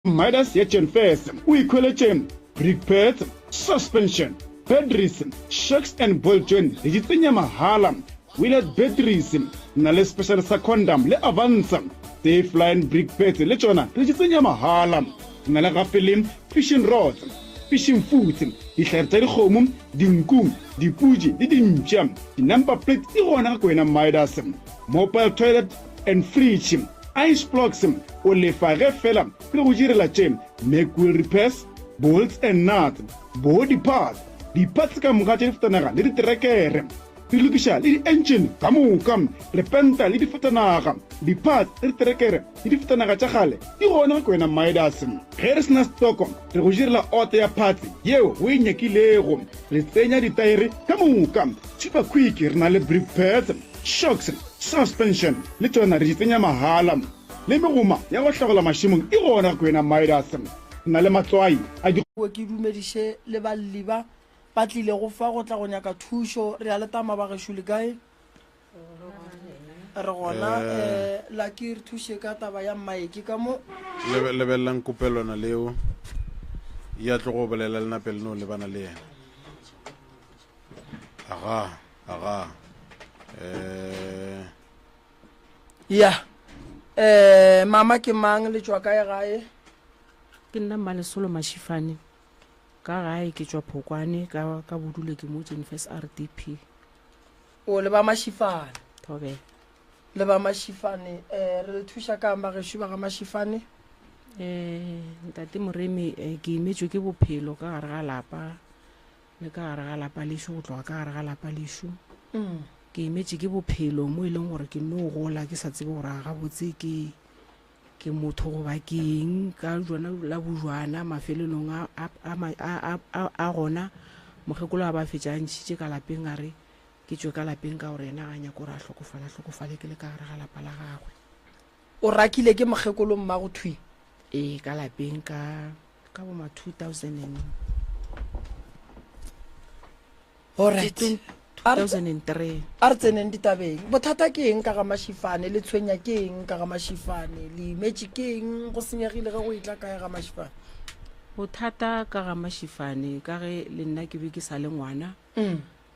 Midas ya Jenfes o ikhweletše brake pads, suspension, batteries, shocks and ball joint re di tsenya mahala. Willard batteries na le special sa condom le Avanza. Safe line brake pads le tšona re di tsenya mahala. Na le gape le fishing rods, fishing foods, dihlare tša dikgomo, dinku, dipudi le dimpša. Di-number plate di gona ga Kwena Midas. Mobile toilet and fridge, ice blocks, o lefa ge fela re go direla tše, Mac wheel repairs, bolts and nuts, body parts, di-parts ka moka tša difatanaga le diterekere. Re lokiša le di-engine ka moka, re penta le difatanaga, di-parts tša diterekere le difatanaga tša kgale di gona ga Kwena Midas. Ge re se na stoko, re go direla ota ya parts yeo o e nyakilego. Re tsenya ditaere ka moka, Super Quick, re na le brake pads, Shocks, suspension le tšona re di tsenya mahala. Le megoma ya go hlagola mašemong e gona go Kwena Midas. Re na le matswai a di. Ke dumediše le balli ba ba tlilego fa go tla go nyaka thušo. Re a le tama bagešo, le kae? Re gona. Um Lucky re thuše ka taba ya mmaeke ka mo. Lebelelang kopelwana leo ya tlogo bolela le nape le no lebana le yena. Aga, aga. Eh. Ya. Eh, mama ke mang le tšwa kae gae? Ke nna Mmalesolo Mashifane. Ka gae ke tšwa Phokwane ka ka bodule ke mo Jenfes RDP. O le ba Mashifane. Thobela. Le ba Mashifane. Eh, re le thuša kang bagešo ba ga Mashifane? Eh, ntate Moremi, eh, ke imetšwe ke bophelo ka gare ga lapa. Le ka gare ga lapa lešo, go tloga ka gare ga lapa lešo. Ke imetše ke bophelo mo e leng gore ke no gola ke sa tsebe gore a gabotse ke ke motho goba ke eng ka jona la bojwana mafelelong a, a, a, a, a, a gona mokgekolo a ba fetša a ntšhitše ka lapeng a re ke tšwe ka lapeng ka gore yena ga nyako gore a hlokofala hlokofale ke le ka gare ga lapa la gagwe. O rakile ke mokgekolo mmago thwi? Ee, ka lapeng ka ka bo ma 2000 and Alright. 2003. A re tseneng ditabeng. Bothata ke eng ka ga Mashifane? Le tshwenya ke eng ka ga Mashifane? Le imetše ke eng? Go senyegile ge go etla kae ga Mashifane? Bothata ka ga Mashifane ka ge le nna ke be ke sa le ngwana.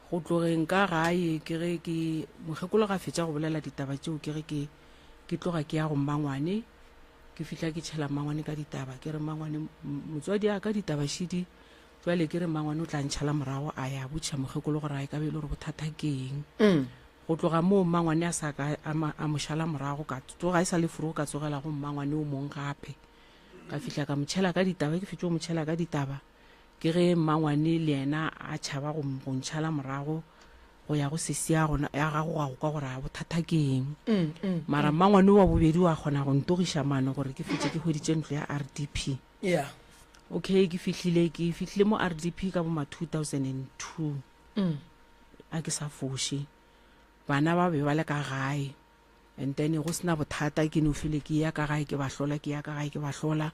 Go tlogeng ka gae ke ge ke mokgekolo ga fetša go bolela ditaba tšeo ke ge ke ke tloga ke ya go mmangwane ke fihla ke tšhela mmangwane ka ditaba ke re mmangwane motswadi a ka ditaba šidi jwale ke re mmangwane o tla ntšhala morago a ya botšha mokgekolo gore a e ka be e le gore bothata ke eng mm. go tloga moo mmangwane a sa ka a mo šala morago ka tsoga e sa le furugo ka tsogela go mmangwane o mong gape ka fihla ka mo tšhela ka ditaba ke fetše go mo tšhela ka ditaba Ke ge mmangwane le yena a tšhaba go, go ntšhala morago go ya go sesi ya gona ya gago ga go kwa gore a bothata ke eng. Mm, mm, Mara mmangwane wa bobedi wa kgona go ntogiša mano gore ke fetše ke hweditše ntlo ya RDP. Yeah. Okay, ke fihlile ke fihlile mo RDP ka bo ma 2002. Mm. A ke sa foše. Bana ba be ba le ka gae. And then go sena bothata ke no fele ke ya ka gae ke ba hlola ke ya ka gae ke ba hlola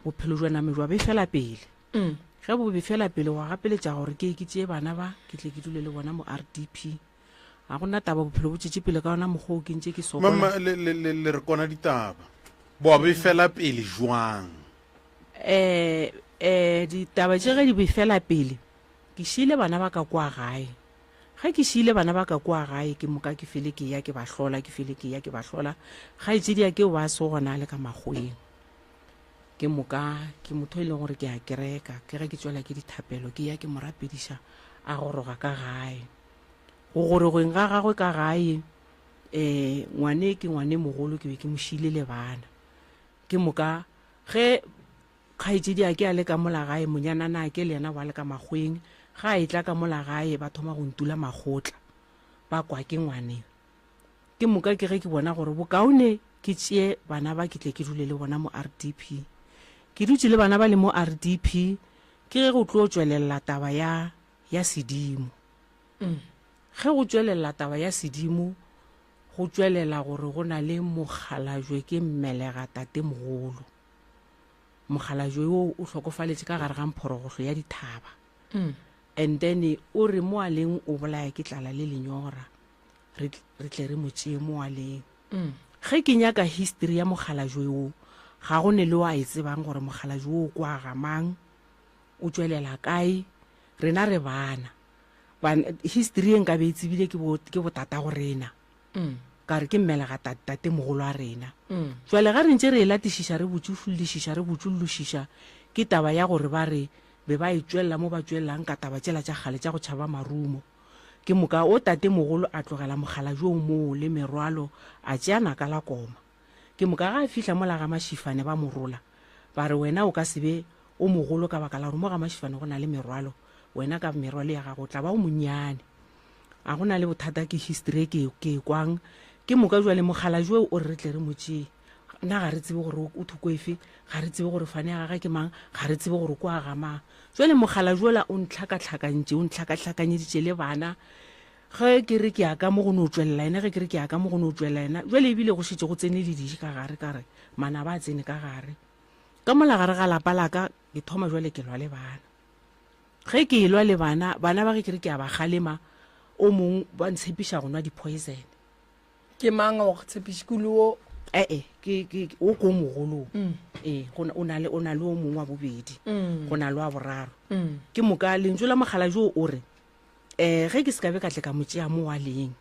bophelo jwa name jwa befela pele mm. ge bo befela pele wa gapeletša gore ke ke tšee bana ba ke tle ke dule le bona mo RDP ga gona taba bophelo bo tšetše pele ka ona mokgwa o ke ntše ke sokola mama le, le, le, le re kona ditaba bo a befela pele jwang eh eh ditaba tše ge di befela pele ke šiile bana ba ka kwa gae Ge ke šiile bana ba ka kua gae, ke moka ke fele ke eya ke ba hlola, ke fele ke eya ke ba hlola. Kgaetšediake o ba a se gona a le ka makgoweng. Ke moka ke motho e leng gore ke a kereka, ke ge ke tšwela ke dithapelo, ke eya ke mo rapediša a goroga ka gae. Go gorogeng ga gagwe ka gae, um ngwane ke ngwane mogolo ke be ke mo šiile le bana. Ke moka ge Kgaetšediake a le ka mola gae, monyananake le yena wa le ka makgweng. Ge a etla ka mola gae, ba thoma go ntula makgotla, ba kwa ke ngwane. Ke moka ke ge ke bona gore bokaone ke tšee bana ba ke tle ke dule le bona mo RDP. Ke dutše le bana ba le mo RDP, ke ge go tlo tšwelelela taba ya, ya sedimo. Ge go tšwelelela taba ya sedimo, go tšwelela gore go na le mokgalajwe ke mmelega tatemogolo. Mokgalajwe yoo o hlokofaletše ka gare ga mphorogohlo ya dithaba. And then o re mo a leng o bolaya ke tlala le lenyora. Re, re tle re mo tšee mo a leng. Ge ke nyaka history ya mokgalajwe wo, Ga go ne le o a e tsebang gore mokgalabje wo o kwa ga mang, o tšwelela kae. Rena re bana. Ban, history e nka be e tsebile ke bo, ke botatago rena. Ka re ke mmelega tate, tatemogolo wa rena. Jwale ga re ntše re e latišiša, re botšušullišiša, re botšullošiša, ke taba ya gore ba re be ba e tšwelela mo ba tšwelelang ka taba tšela tša kgale tša go tšhaba marumo. Ke moka o tatemogolo a tlogela mokgalabje o moo le merwalo, a tšea naka la koma. Ke moka ga a fihla mola ga Mašifane ba mo rola, ba re wena o ka se be o mogolo ka baka la gore mo ga Mašifane go na le merwalo, wena ka merwalo ya gago o tla ba o monnyane. A go na le bothata ke history e ke ke e kwang. Ke moka jwale mokgalabje o re re tle re mo tšee. Nna ga re tsebe gore o thoko efe, ga re tsebe gore fane ya gagwe ke mang, ga re tsebe gore kwa ga mang. Jwale mokgalabje ola o ntlhakatlhakantše, o ntlhakatlhakanyeditše le bana. Ge ke re ke ya ka mo go no tšwelela yena, ge ke re ke ya ka mo go no tšwelela yena. Jwale ebile go šetše go tsene le diši ka gare, ka re manaba a tsene ka gare. Ka mola gare ga lapa la ka ke thoma jwale ke lwa le bana. Ge ke elwa le bana, bana ba ge ke re ke a ba kgalema, o mong ba ntshepiša go nwa di-poison. Ke mang wa go tshepiša? Ke le wo? E-e, ke, ke, o ko mogolo. Mm. Ee, go na, o na le, o na le o mongwe wa bobedi. Mm. Go na le wa boraro. Mm. Ke moka lentšu la mokgalabje o re, um ge ke se ka be ka tle ka mo tšea mo wa leng.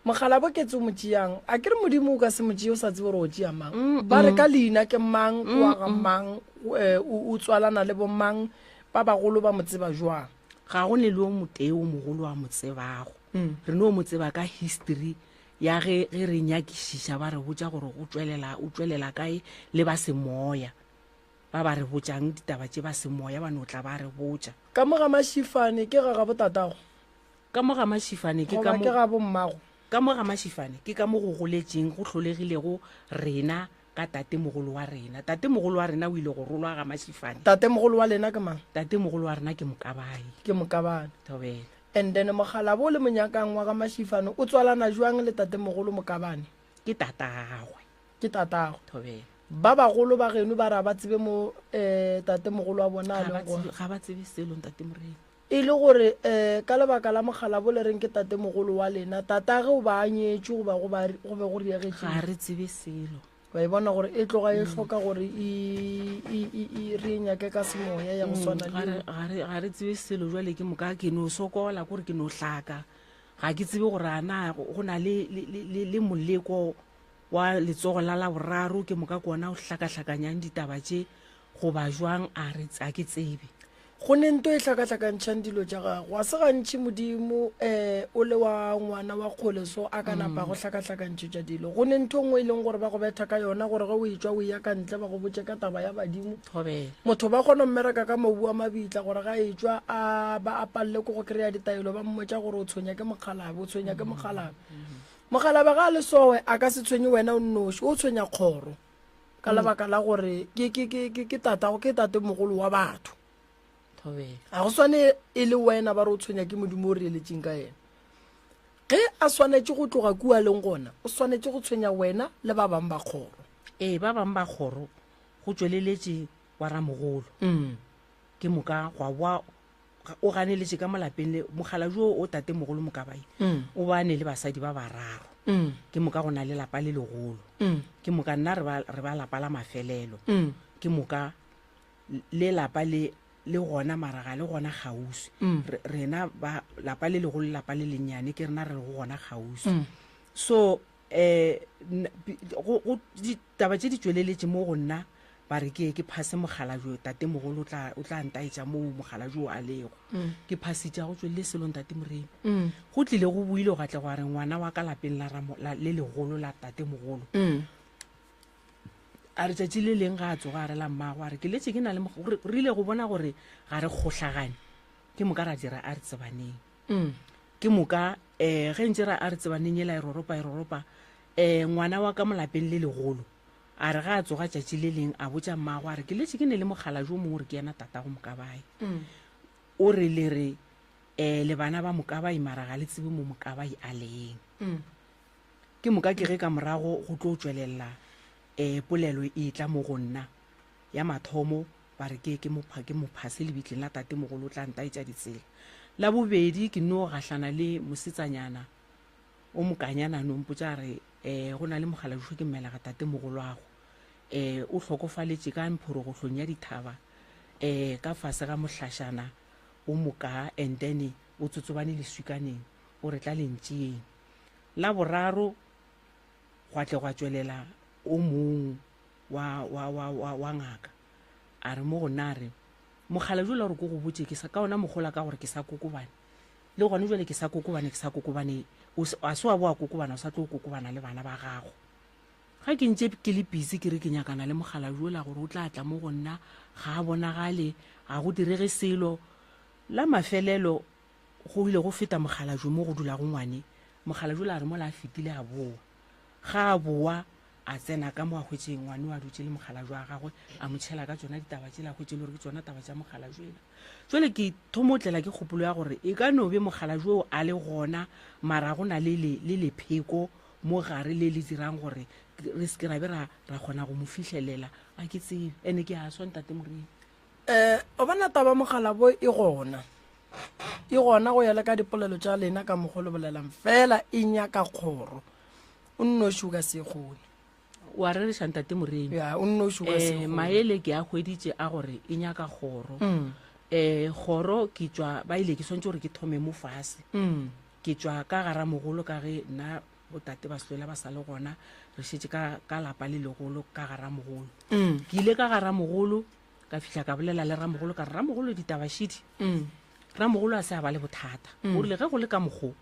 Mokgalabo ke tse o mo tšeang. A ke re Modimo o ka se mo tšee o sa tsebe gore o tšea mang. Ba re ka leina ke mang, wa ga mang, eh, o o tswalana le bomang, ba bagolo ba mo tseba jwang. Ga go ne le o motee o mogolo a mo tsebago. Re no mo tseba ka history ya ge ge re nyakišiša ba re botša gore o tšwelela o tšwelela kae le ba semoya. Ba ba re botšang ditaba tše ba semoya ba no tla ba re botša. Ka mo ga Mašifane ke ga ga botatago. Ka mo ga Mašifane ke ka mo. Goba ke ga bommago. Ka mo ga Mašifane ke ka mo go goletšeng, go hlolegilego rena ka tatemogolo wa rena. Tatemogolo wa rena o ile go rolwa ga Mašifane. Tatemogolo wa lena ke mang? Tatemogolo wa rena ke Mokabae. Ke Mokabane. Thobela. And then mokgalabo o le monyakang wa ga Mašifane o tswalana jwang le tatemogolo Mokabane? Ke tatagwe. Ke tatagwe. Thobela. Ba bagolo ba geno ba re a ba tsebe mo um tatemogolo wa bona a leng gona. Ga ba tsebe selo ntate Morena. E le gore um ka lebaka la mokgalabo le reng ke tatemogolo wa lena, tatage o ba a nyetšwe goba go ba go be go riegetše? Ga re tsebe selo. Wa e bona gore e tloga e hloka gore e, e, e, e re e nyake ka semoya ya go swana Ga le re, ga re, ga re tsebe selo jwale ke moka ke no sokola kore ke no hlaka. Ga ke tsebe gore a na go na le, le, le, le, le moleko wa letsogo la Laboraro ke moka ke ona o hlakahlakanyang ditaba tše goba jwang a re, a ke tsebe. Go ne nto e hlakahlakantšhang dilo tša gago. Ga se gantši Modimo um o le wa ngwana wa kgole so a ka napa go hlakahlakantšhetša dilo. Go ne ntho nngwe e leng gore ba go betha ka yona gore ge o etšwa o eya ka ntle ba go botše ka taba ya badimo. Thobela. Motho ba kgona go mmereka ka mobu wa mabitla gore ga etšwa a ba a palele ke go kry-a ditaelo ba mmotša gore o tshwenya ke mokgalabe, o tshwenya ke mokgalabe. Mokgalabe ga a le sowe a ka se tshwenye wena o nnoši, o tshwenya kgoro. ka lebaka la gore ke ke ke ke ke tatago ke tatemogolo wa batho Thobela. ga go swane e le wena ba re o tshwenya ke modimo o re eletšeng ka yena ge a swanetše go tloga kua leng gona o swanetše go tshwenya wena le ba bangwe ba kgoro Ee, ba bangwe ba kgoro go tšweleletše wa ramogolo. Ke moka gwa boa o ganeletše ka mo lapeng le mokgalabje o o tatemogolo Mokabai o bane le basadi ba bararo. Ke moka go na le lapa le legolo. Ke moka nna re ba re ba lapa la mafelelo. Ke moka le lapa le le gona mara ga le gona kgauswi. Re rena ba lapa le legolo le lapa le lennyane ke rena re lego gona kgauswi. So um go go ditaba tše di tšweleletše mo go nna ba re ke ye ke phase mokgalabje tatemogolo o tla o tla ntaetša moo mokgalabje o a lego ke phasitše ga go tšwelele selo ntate moremi go tlile go boile gwa tle gwa re ngwana wa ka lapeng la ramo la le legolo la tatemogolo a re tšatši le leng ga a tsoga a rela mmago a re ke letše ke na le re rile go bona gore ga re kgohlagane ke moka ra dira a re tsebaneng Ke moka um ge ntše ra a re tsebaneng yela e roropa e roropa um ngwana wa ka mo lapeng le legolo a re ga a tsoga tšatši le leng a botša mmago a re ke letše ke ne le mokgalabje o mongwe gore ke yena tatago Mokabae. O re le re um le bana ba Mokabai mara ga le tsebe mo Mokabai a leng. Ke moka ke ge ka morago go tlo tšwelelela um polelo e tla mo go nna Ya mathomo, ba re ke, ke mo, ke mo phase lebitleng la tatemogolo o tla ntaetša ditsela. La bobedi, ke no gahlana le mosetsanyana o mokanyana a no mpotša a re, um go na le mokgalabje ke mmelega tatemogoloago. Um o hlokofaletše ka mphorogohlong ya dithaba um ka fase ga mohlašana o mokaa and then o tsotsobane leswikaneng o re tla le ntšeeng. La boraro gwa tle gwa tšwelela o mong wa, wa, wa, wa, wa ngaka a re mo go nna a re mokgala jole gore ko go botše ke sa ka ona mogola ka gore ke sa kokobane le gone jale ke sa kokobane ke sa kokobane a se wa bo wa kokobana o sa tlo kokobana le bana ba gago Ga ke ntše ke le busy ke re ke nyakana le mokgalabje yola gore o tla tla mo go nna, ga a bonagale, ga go direge selo. La mafelelo go ile go feta mokgalabje mo go dulago ngwane, mokgalabje yola a re mola a fetile a boa. Ga a boa a tsena ka mo a hwetše ngwane o a dutše le mokgalabje wa gagwe, a mo tšhela ka tšona ditaba tšela, a hwetše e le gore ke tšona taba tša mokgalabje yola. Jwale ke thomo tlela ke kgopolo ya gore e ka no be mokgalabje oo a le gona mara go na le le le lepheko mo gare le le dirang gore re se ke ra be ra ra kgona go mo fihlelela. A ke tsebe ene ke a swa ntate Moremi. Um o bona taba mogalabo e gona e gona go ya le ka dipolelo tša lena ka mokgwa le bolelang fela e nyaka kgoro o nnoši o ka se e kgone. O a rereša ntate Moremi. Ya o nnoši o ka se Eh, kgone. maele ke a hweditše a gore e nyaka kgoro. Mm. Eh, kgoro ke tšwa ba ile ke swantše gore ke thome mo fase. Mm. Ke tšwa ka gara mogolo ka ge nna botate ba Sehlola ba sa le gona, re šetše ka, ka lapa le legolo ka gara mogolo. Mm. Ke ile ka gara mogolo ka fihla ka bolela le ramogolo ka re ramogolo ditaba šidi. Mm. Ramogolo a se a ba le bothata. Mm. O rile ge go le ka mokgo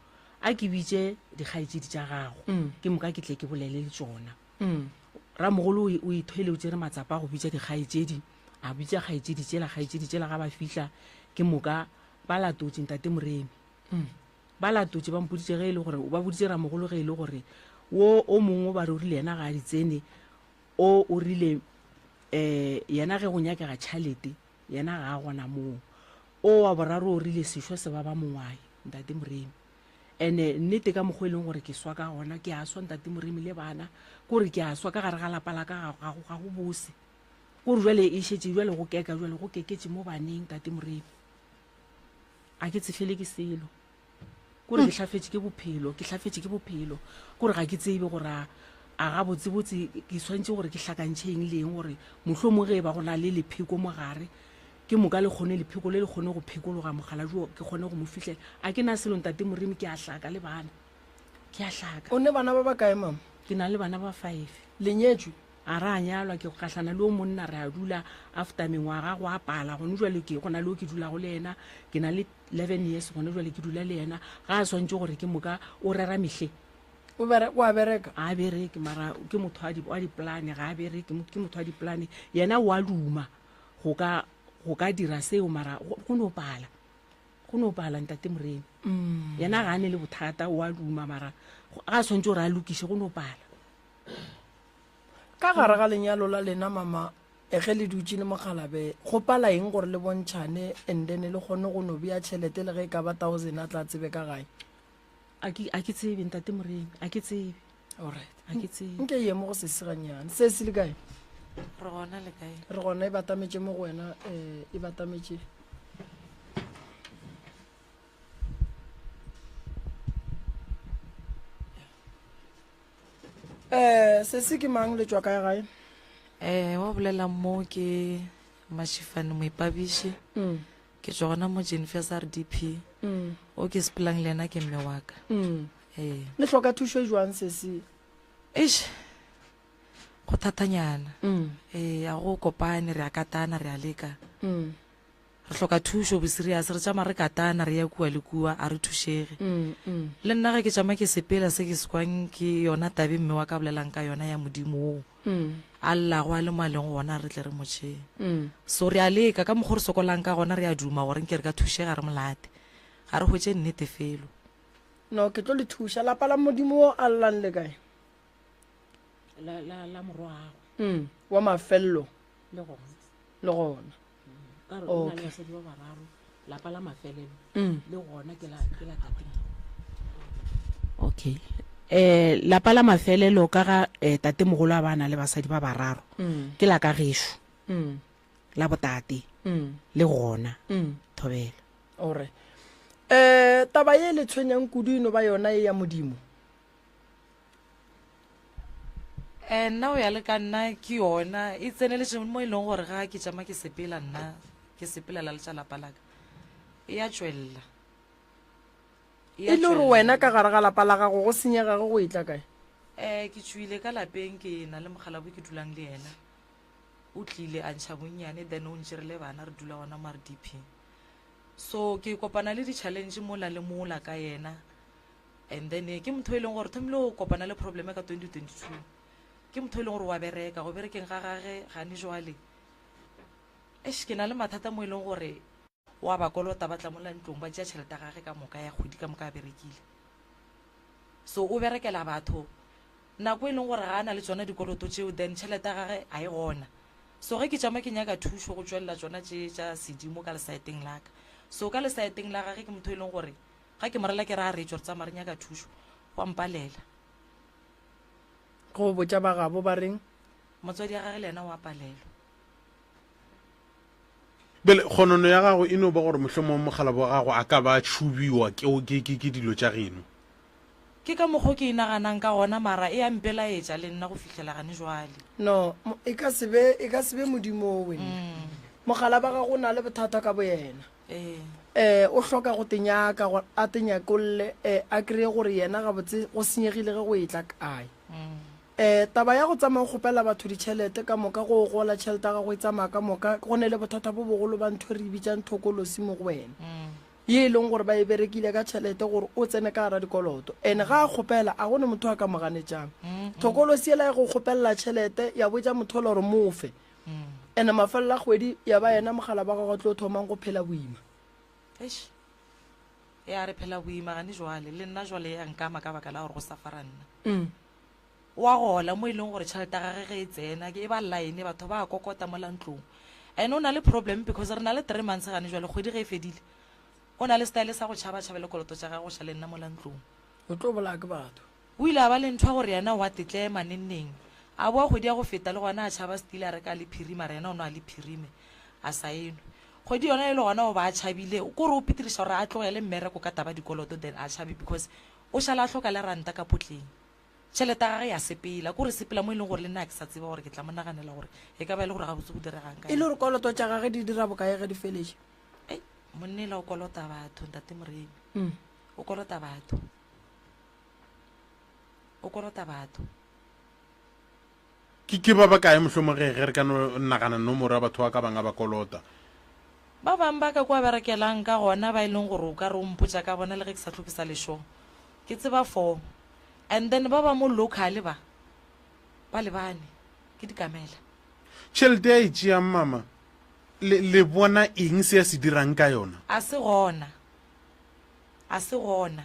a ke bitše dikgaetšedi tša gago Mm. ke moka ke tle ke bolele le tšona. Mm. Ramogolo o o ithwele o tšere matsapa a go bitša dikgaetšedi, a bitša kgaetšedi tšela, kgaetšedi tšela ga ba fihla ke moka ba latotše ntate Moremi. Mm. Ba latotše ba mpoditše ge e le gore ba boditše ramogolo ge e le gore wo o mongwe ba re o rile yena ga a di tsene, o o rile um yena ge go nyakega tšhalete yena ga a gona moo. O wa boraro o rile sešo se baba mongwae ntate Moremi. Ene nnete ka mokgwa e leng gore ke swa ka gona ke a swa ntate Moremi le bana kore ke a swa ka gare ga lapa la ka ga, ga, ga go bose. Kore jwale e šetše jwale go keka jwale go keketše mo baneng ntate Moremi. A ke tsefele ke selo. Kore ke hlafetše ke bophelo, ke hlafetše ke bophelo. Kore ga ke tsebe gore a a gabotsebotse ke swantše gore ke hlakantšhe eng le eng gore mohlomong ge e ba go na le lepheko mo gare ke moka le kgone lepheko le le kgone go phekologa mokgalabje ke kgone go mo fihlela. A ke na selo ntate Moremi ke a hlaka le bana. Ke a hlaka. O ne bana ba bakae mama? Ke na le bana ba five. Le nyetšwe? A ra nyalwa, ke gahlana le o monna re a dula after mengwaga go a pala gone jwale ke go na le o ke dulago le yena ke na le 11 years gone jwale ke dula le yena ga a swantše gore ke moka o rera mehle. O bere o a bereka? A bereke mara ke motho wa di wa dipolane ga a bereke ke motho wa dipolane yena o a duma go ka go ka dira seo mara go no pala go no pala ntate Moremi Mm. yena ga a ne le bothata o a duma mara ga a swantše gore a lokiše go no pala. Ka gare ga lenyalo la lena mama ge le dutše le mokgalabe go pala eng gore le bontšhane and then le kgone go no bea tšhelete le ge e ka ba thousand a tla tsebe ka gae? A ke a ke tsebe ntate Moremi a ke tsebe. Alright. A ke tsebe. Nke ye mo go sesi gannyane. Sesi le kae? Re gona le kae? Re gona e batametše mo go wena eh e batametše. Eh, sesi ke mang le tšwa kae gae? Eh, wa bolela mo ke Mashifane Moipabiši. Mm. Ke tšwa gona mo Jennifer's RDP. Mm. O ke sepelang le yena ke mme wa ka. Mm. Ee. Le hloka thušo e jwang sesi? Eish. Go thatanyana. Mm. Ee, a go kopane re a katana re a leka. Mm. Re hloka thušo bo serious, re tšama re katana re ya kua le kua, a re thušege. Le nna ge ke tšama ke sepela se ke se kwang ke yona tabe mme wa ka bolelang ka yona ya Modimo woo a llago a le mo a leng gona re tle re mo tšee. So re a leka ka mokgo re sokolang ka gona re a duma gore nke re ka thušega re mo late. Ga re hwetše nnete felo. No, ke tlo le thuša. Lapa la Modimo wo a llang le kae? La, la, la morwagwe. Wa mafello. Le gona. Le gona. Ka re o na le Okay. basadi ba bararo, lapa la mafelelo Mm. le gona ke la ke la tate. Okay. Eh lapa la mafelelo ka ga eh, tate mogolo a bana le basadi ba bararo Mm. ke la ka gešo Mm. la botate Mm. le gona Mm. thobela. Ore. Eh taba ye le tshwenyang kudu eno ba yona e ya Modimo. Eh, nna o ya le ka nna ke yona e tseneletše mo e leng gore ga ke tšama ke sepela nna ke sepelela le tša lapa laka e ya tšwelela E le gore wena ka gare ga lapa la gago go senyega ge go etla kae? Um ke tšwile ka lapeng ke na le mokgalabje ke dulang le yena. O tlile a ntšha bonnyane then o ntšere le bana re dula gona mo RDP. So ke kopana le di-challenge mola le mola ka yena and then ke motho e leng gore thomile go kopana le probleme ka 2022. Ke motho e leng gore wa bereka, go berekeng ga gage gane jwale eish ke na le mathata mo e leng gore O a ba kolota, ba tla mola ntlong ba tšea tšhelete ya gage ka moka ya kgwedi ka moka a berekile. So o berekela batho nako e leng gore ga a na le tšona dikoloto tšeo then tšhelete ya gage a e gona. So ge ke tšama ke nyaka thušo go tšwelela tšona tše tša sedimo ka lesaeteng la ka. So ka lesaeteng la gage ke motho e leng gore ga ke mo rela ke re a re tšwe re tsamaya re nyaka thušo, wa mpalela. Go botša ba gabo ba reng? Motswadi ya gage le yena wa palelwa. Bjale, kgonono ya gago e no ba gore mohlomongwe mokgalabje wa gago a ka ba a tšhubiwa ke, ke, ke, ke dilo tša geno. Ke ka mokgo ke e naganang ka gona, mara e a mpelaetša le nna go fihlela gane jwale. No, e ka se be, e ka se be Modimo owe. Mokgalabje wa gago o na le bothata ka boyena. Ee. Eh, o hloka go te nyaka, gore a te nyakolle, eh, a kreye gore yena gabotse go senyegile ge go etla kae. Eh, taba ya go tsamaya o kgopela batho ditšhelete ka moka, go o gola tšhelete ya gago e tsamaya ka moka, go ne le bothata bo bogolo ba ntho e re e bitsang thokolosi mo go wena, ye e leng gore ba e berekile ka tšhelete gore o tsene ka gara dikoloto. And ga a kgopela, a go ne motho a ka mo ganetšang. Thokolosi yela ya go kgopelela tšhelete ya botša motho ola gore mo fe. And mafelelo a kgwedi ya ba yena mogala ba gago a tlo thomang go phela boima. Eish. Ya re phela boima gane jwale, le nna jwale ya nkama ka baka la gore go safara nna. O a gola mo e leng gore tšhelete ya gage ge e tsena ke e ba line batho ba a kokota mola ntlong. And o na le problem because re na le three months gane jwale kgwedi ge e fedile o na le style sa go tšhaba tšhabe le koloto tša gage go šale nna mola ntlong. O tlo bolaya ke batho. O ile a ba le ntho ya gore yena o a tetlema neng neng. A boa kgwedi ya go feta le gona a tšhaba stile a reka le phiri mara yena o nwa le phirime a sa enwe. Kgwedi yona e le gona o ba a tšhabile kore o pitiriša gore a tlogele mmereko ka taba dikoloto then a tšhabe because o šala a hloka le ranta ka potleng. Tšhelete ya gage ya sepela, kore sepela mo e leng gore le nna ga ke sa tseba gore ke tla mo naganela gore e ka ba e le gore gabotse go diregang ka E le gore koloto tša gage di dira bokae ge di feletše? Ei, monna ela o kolota batho, Ntate Moremi. O kolota batho. O kolota batho. Ke, ke ba bakae mohlomong ge, ge re ka no nagana nomoro ya batho ba ka bang a ba kolota? Ba bang ba ka kwa berekelang ka gona ba e leng gore o ka re o mpotša ka bona le ge ke sa hlwe ke sa le sure. Ke tseba four. And then ba ba mo local ba, ba lebane, ke dikamela. Tšhelete ya e tšeang mama, le, le bona eng se a se dirang ka yona? A se gona. A se gona.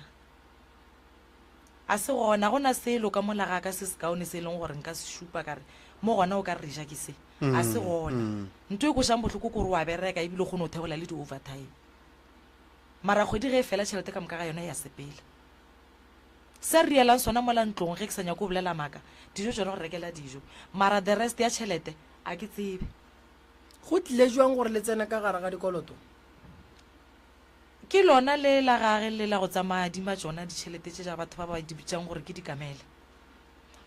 A se gona. Ga go na selo ka mola ga ka se sekaone se e leng gore nka se šupa ka re, mo gona o ka re re ja ke se. A se gona. Ntho e kwešang bohloko ke gore o a bereka ebile o kgona go theola le di-overtime. Mara kgwedi ge e fela tšhelete ka moka ga yona e a sepela. Se a re rielang sona mola ntlong ge ke sa nyake go bolela maaka, dijo tšona go re rekela dijo. Mara the rest ya tšhelete a ke tsebe. Go tlile jwang gore le tsene ka gare ga dikoloto? Ke lona le la gage le la go tsamaya a adima tšona ditšhelete tše tša batho ba ba di bitšang gore ke dikamela.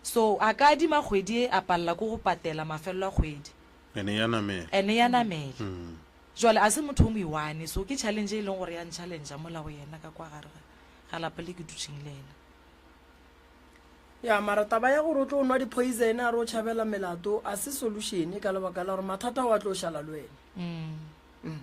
So a ka adima kgwedi e a palela ke go patela mafelelo a kgwedi. Ene ya namela. Ene ya namela. Jwale a se motho o moiwane so ke challenge e leng gore ya ntšhalentša mola go yena ka kwa gare ga ga lapa le ke dutšeng le yena. Ya, mara taba ya gore o tlo nwa di-poison a re o tšhabela melato a se solution ka lebaka la gore mathata ao a tlo šala le wena. Mm.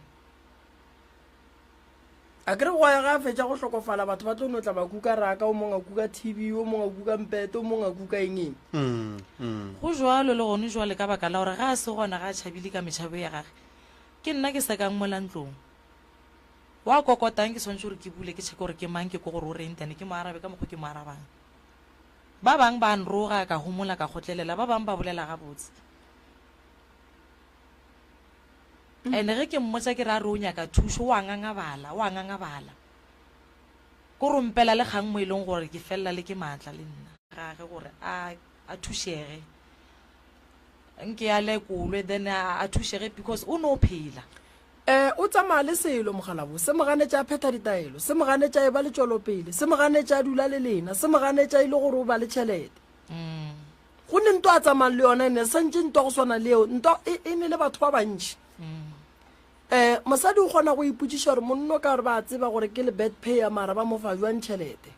A kere go ya ga a fetša go hlokofala batho ba tlo no tla ba kuka raka, o mongwe a kuka TV, o mongwe a kuka mpete, o mongwe a kuka eng eng. Mm, mm. Go jwalo le gone jwale ka baka la gore ga a se gona ga a tšhabile ka metšhabo ya gage. Ke nna ke sekang mola ntlong. Wa kokotang ke swanetše gore ke bule ke checke gore ke mang ke kwe gore o reng then ke mo arabe ka mokgo ke mo arabang. Ba bang ba nroga ka homola ka kgotlelela ba bang ba bolela gabotse. And ge ke mmotša ke re a re o nyaka thušo wa ngangabala wa ngangabala. Ko re o mpela le kgang mo e leng gore ke felela le ke maatla le nna. Gage gore a a thušege nke a lekolwe then a thušege because o no phela. E, o tsamaya le selo, mokgalabo. Se mo ganetša a phetha ditaelo. Se mo ganetša a eba le tšwelopele. Se mo ganetša a dula le lena. Se mo ganetša e le gore o ba le tšhelete. Go ne ntwa a tsamayang le yona ene santše ntwa go swana le eo ntwa e, e ne le batho ba bantši. Um mosadi o kgona go ipotšiša gore monno ka gore ba tseba gore ke le bad payer mara ba mo fa jwang tšhelete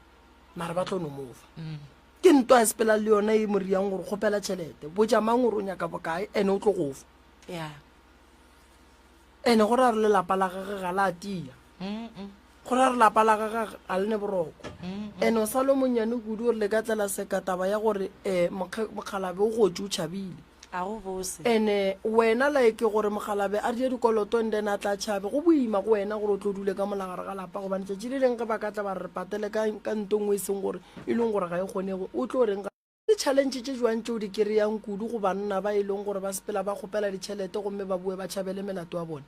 mara ba tlo no mo fa. Ke ntwa e sepelang le yona e mo riang gore kgopela tšhelete botša mang gore o nyaka bokae ene o tlo go fa. Yeah. Ene go ra re lelapa la gage ga la tia. Go ra re lapa la gage ga le ne boroko. Ene o sa le monnyane kudu gore le ka tlela seka taba ya gore um mokgalabe o gotše o tšhabile. A go bose. Ene wena like gore mokgalabe a die dikoloto and then a tla tšhabe go boima go wena gore o tlo dule ka mola gare ga lapa gobane tšatši le leng ge ba ka tla ba re re patele ka ka nto nngwe e seng gore e leng gore ga e kgonege o tlo reng Ke di-challenge tše jwang tšeo di kereyang kudu go banna ba e leng gore ba sepela ba kgopela ditšhelete gomme ba boe ba tšhabele melato ya bona?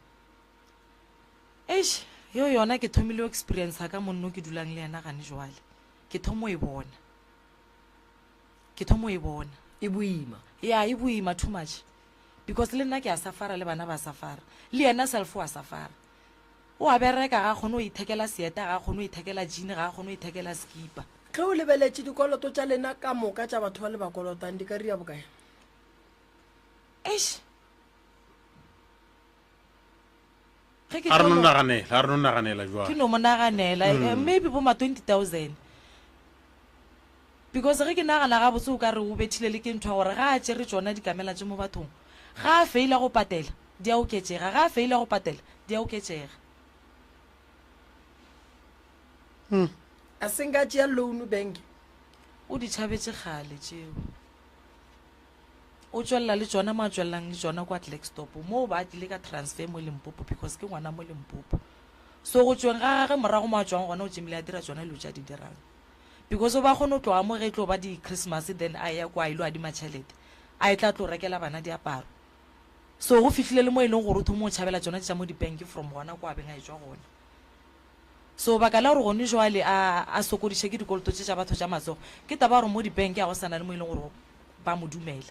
Eish, yeo yona ke thomile go experiencer ka monno ke dulang le yena gane jwale. Ke thomo e bona. Ke thomo e bona. E boima. Ya, e boima too much. Because le nna ke a safara le bana ba safara. Le yena self wa safara. O a bereka ga a kgone go ithekela seeta, ga a kgone go ithekela jean, ga a kgone go ithekela skipa. Ge o lebeletše dikoloto tša lena ka moka tša batho ba le ba kolotang di ka ria bokae? Eish. Ge ke A re tlo no no naganela, a re no naganela ke jwale. no mo naganela eh, maybe bo ma 20000 because ge ke nagana gabotse o ka re o bethile le ke ntho ya gore ga a tšere tšona dikamela tše mo bathong ga a feila go patela di a oketšega ga a feila go patela di a oketšega. A se nka tšea loan bank. O di tšhabetše kgale tšeo. O tšwelela le tšona mo a tšwelelang le tšona kwa Klerksdorp moo ba tlile ka transfer mo Limpopo because ke ngwana mo Limpopo. So go tšweng ga gage morago mo a tšwang gona o tšemile a dira tšona dilo tše a di dirang. Because o ba kgone go tloga mo ge e tlo ba di Christmas then a eya kwa a ilo adima tšhelete a etla a tlo rekela bana diaparo. So go fihlile le mo e leng gore o thoma go tšhabela tšona tša mo di bank from gona kwa a beng a etšwa gona. So baka la gore gone jwale a a sokodiše ke dikoloto tše tša batho tša matsogo, ke taba ya gore mo di bank ga go sa na le mo e leng gore ba mo dumela.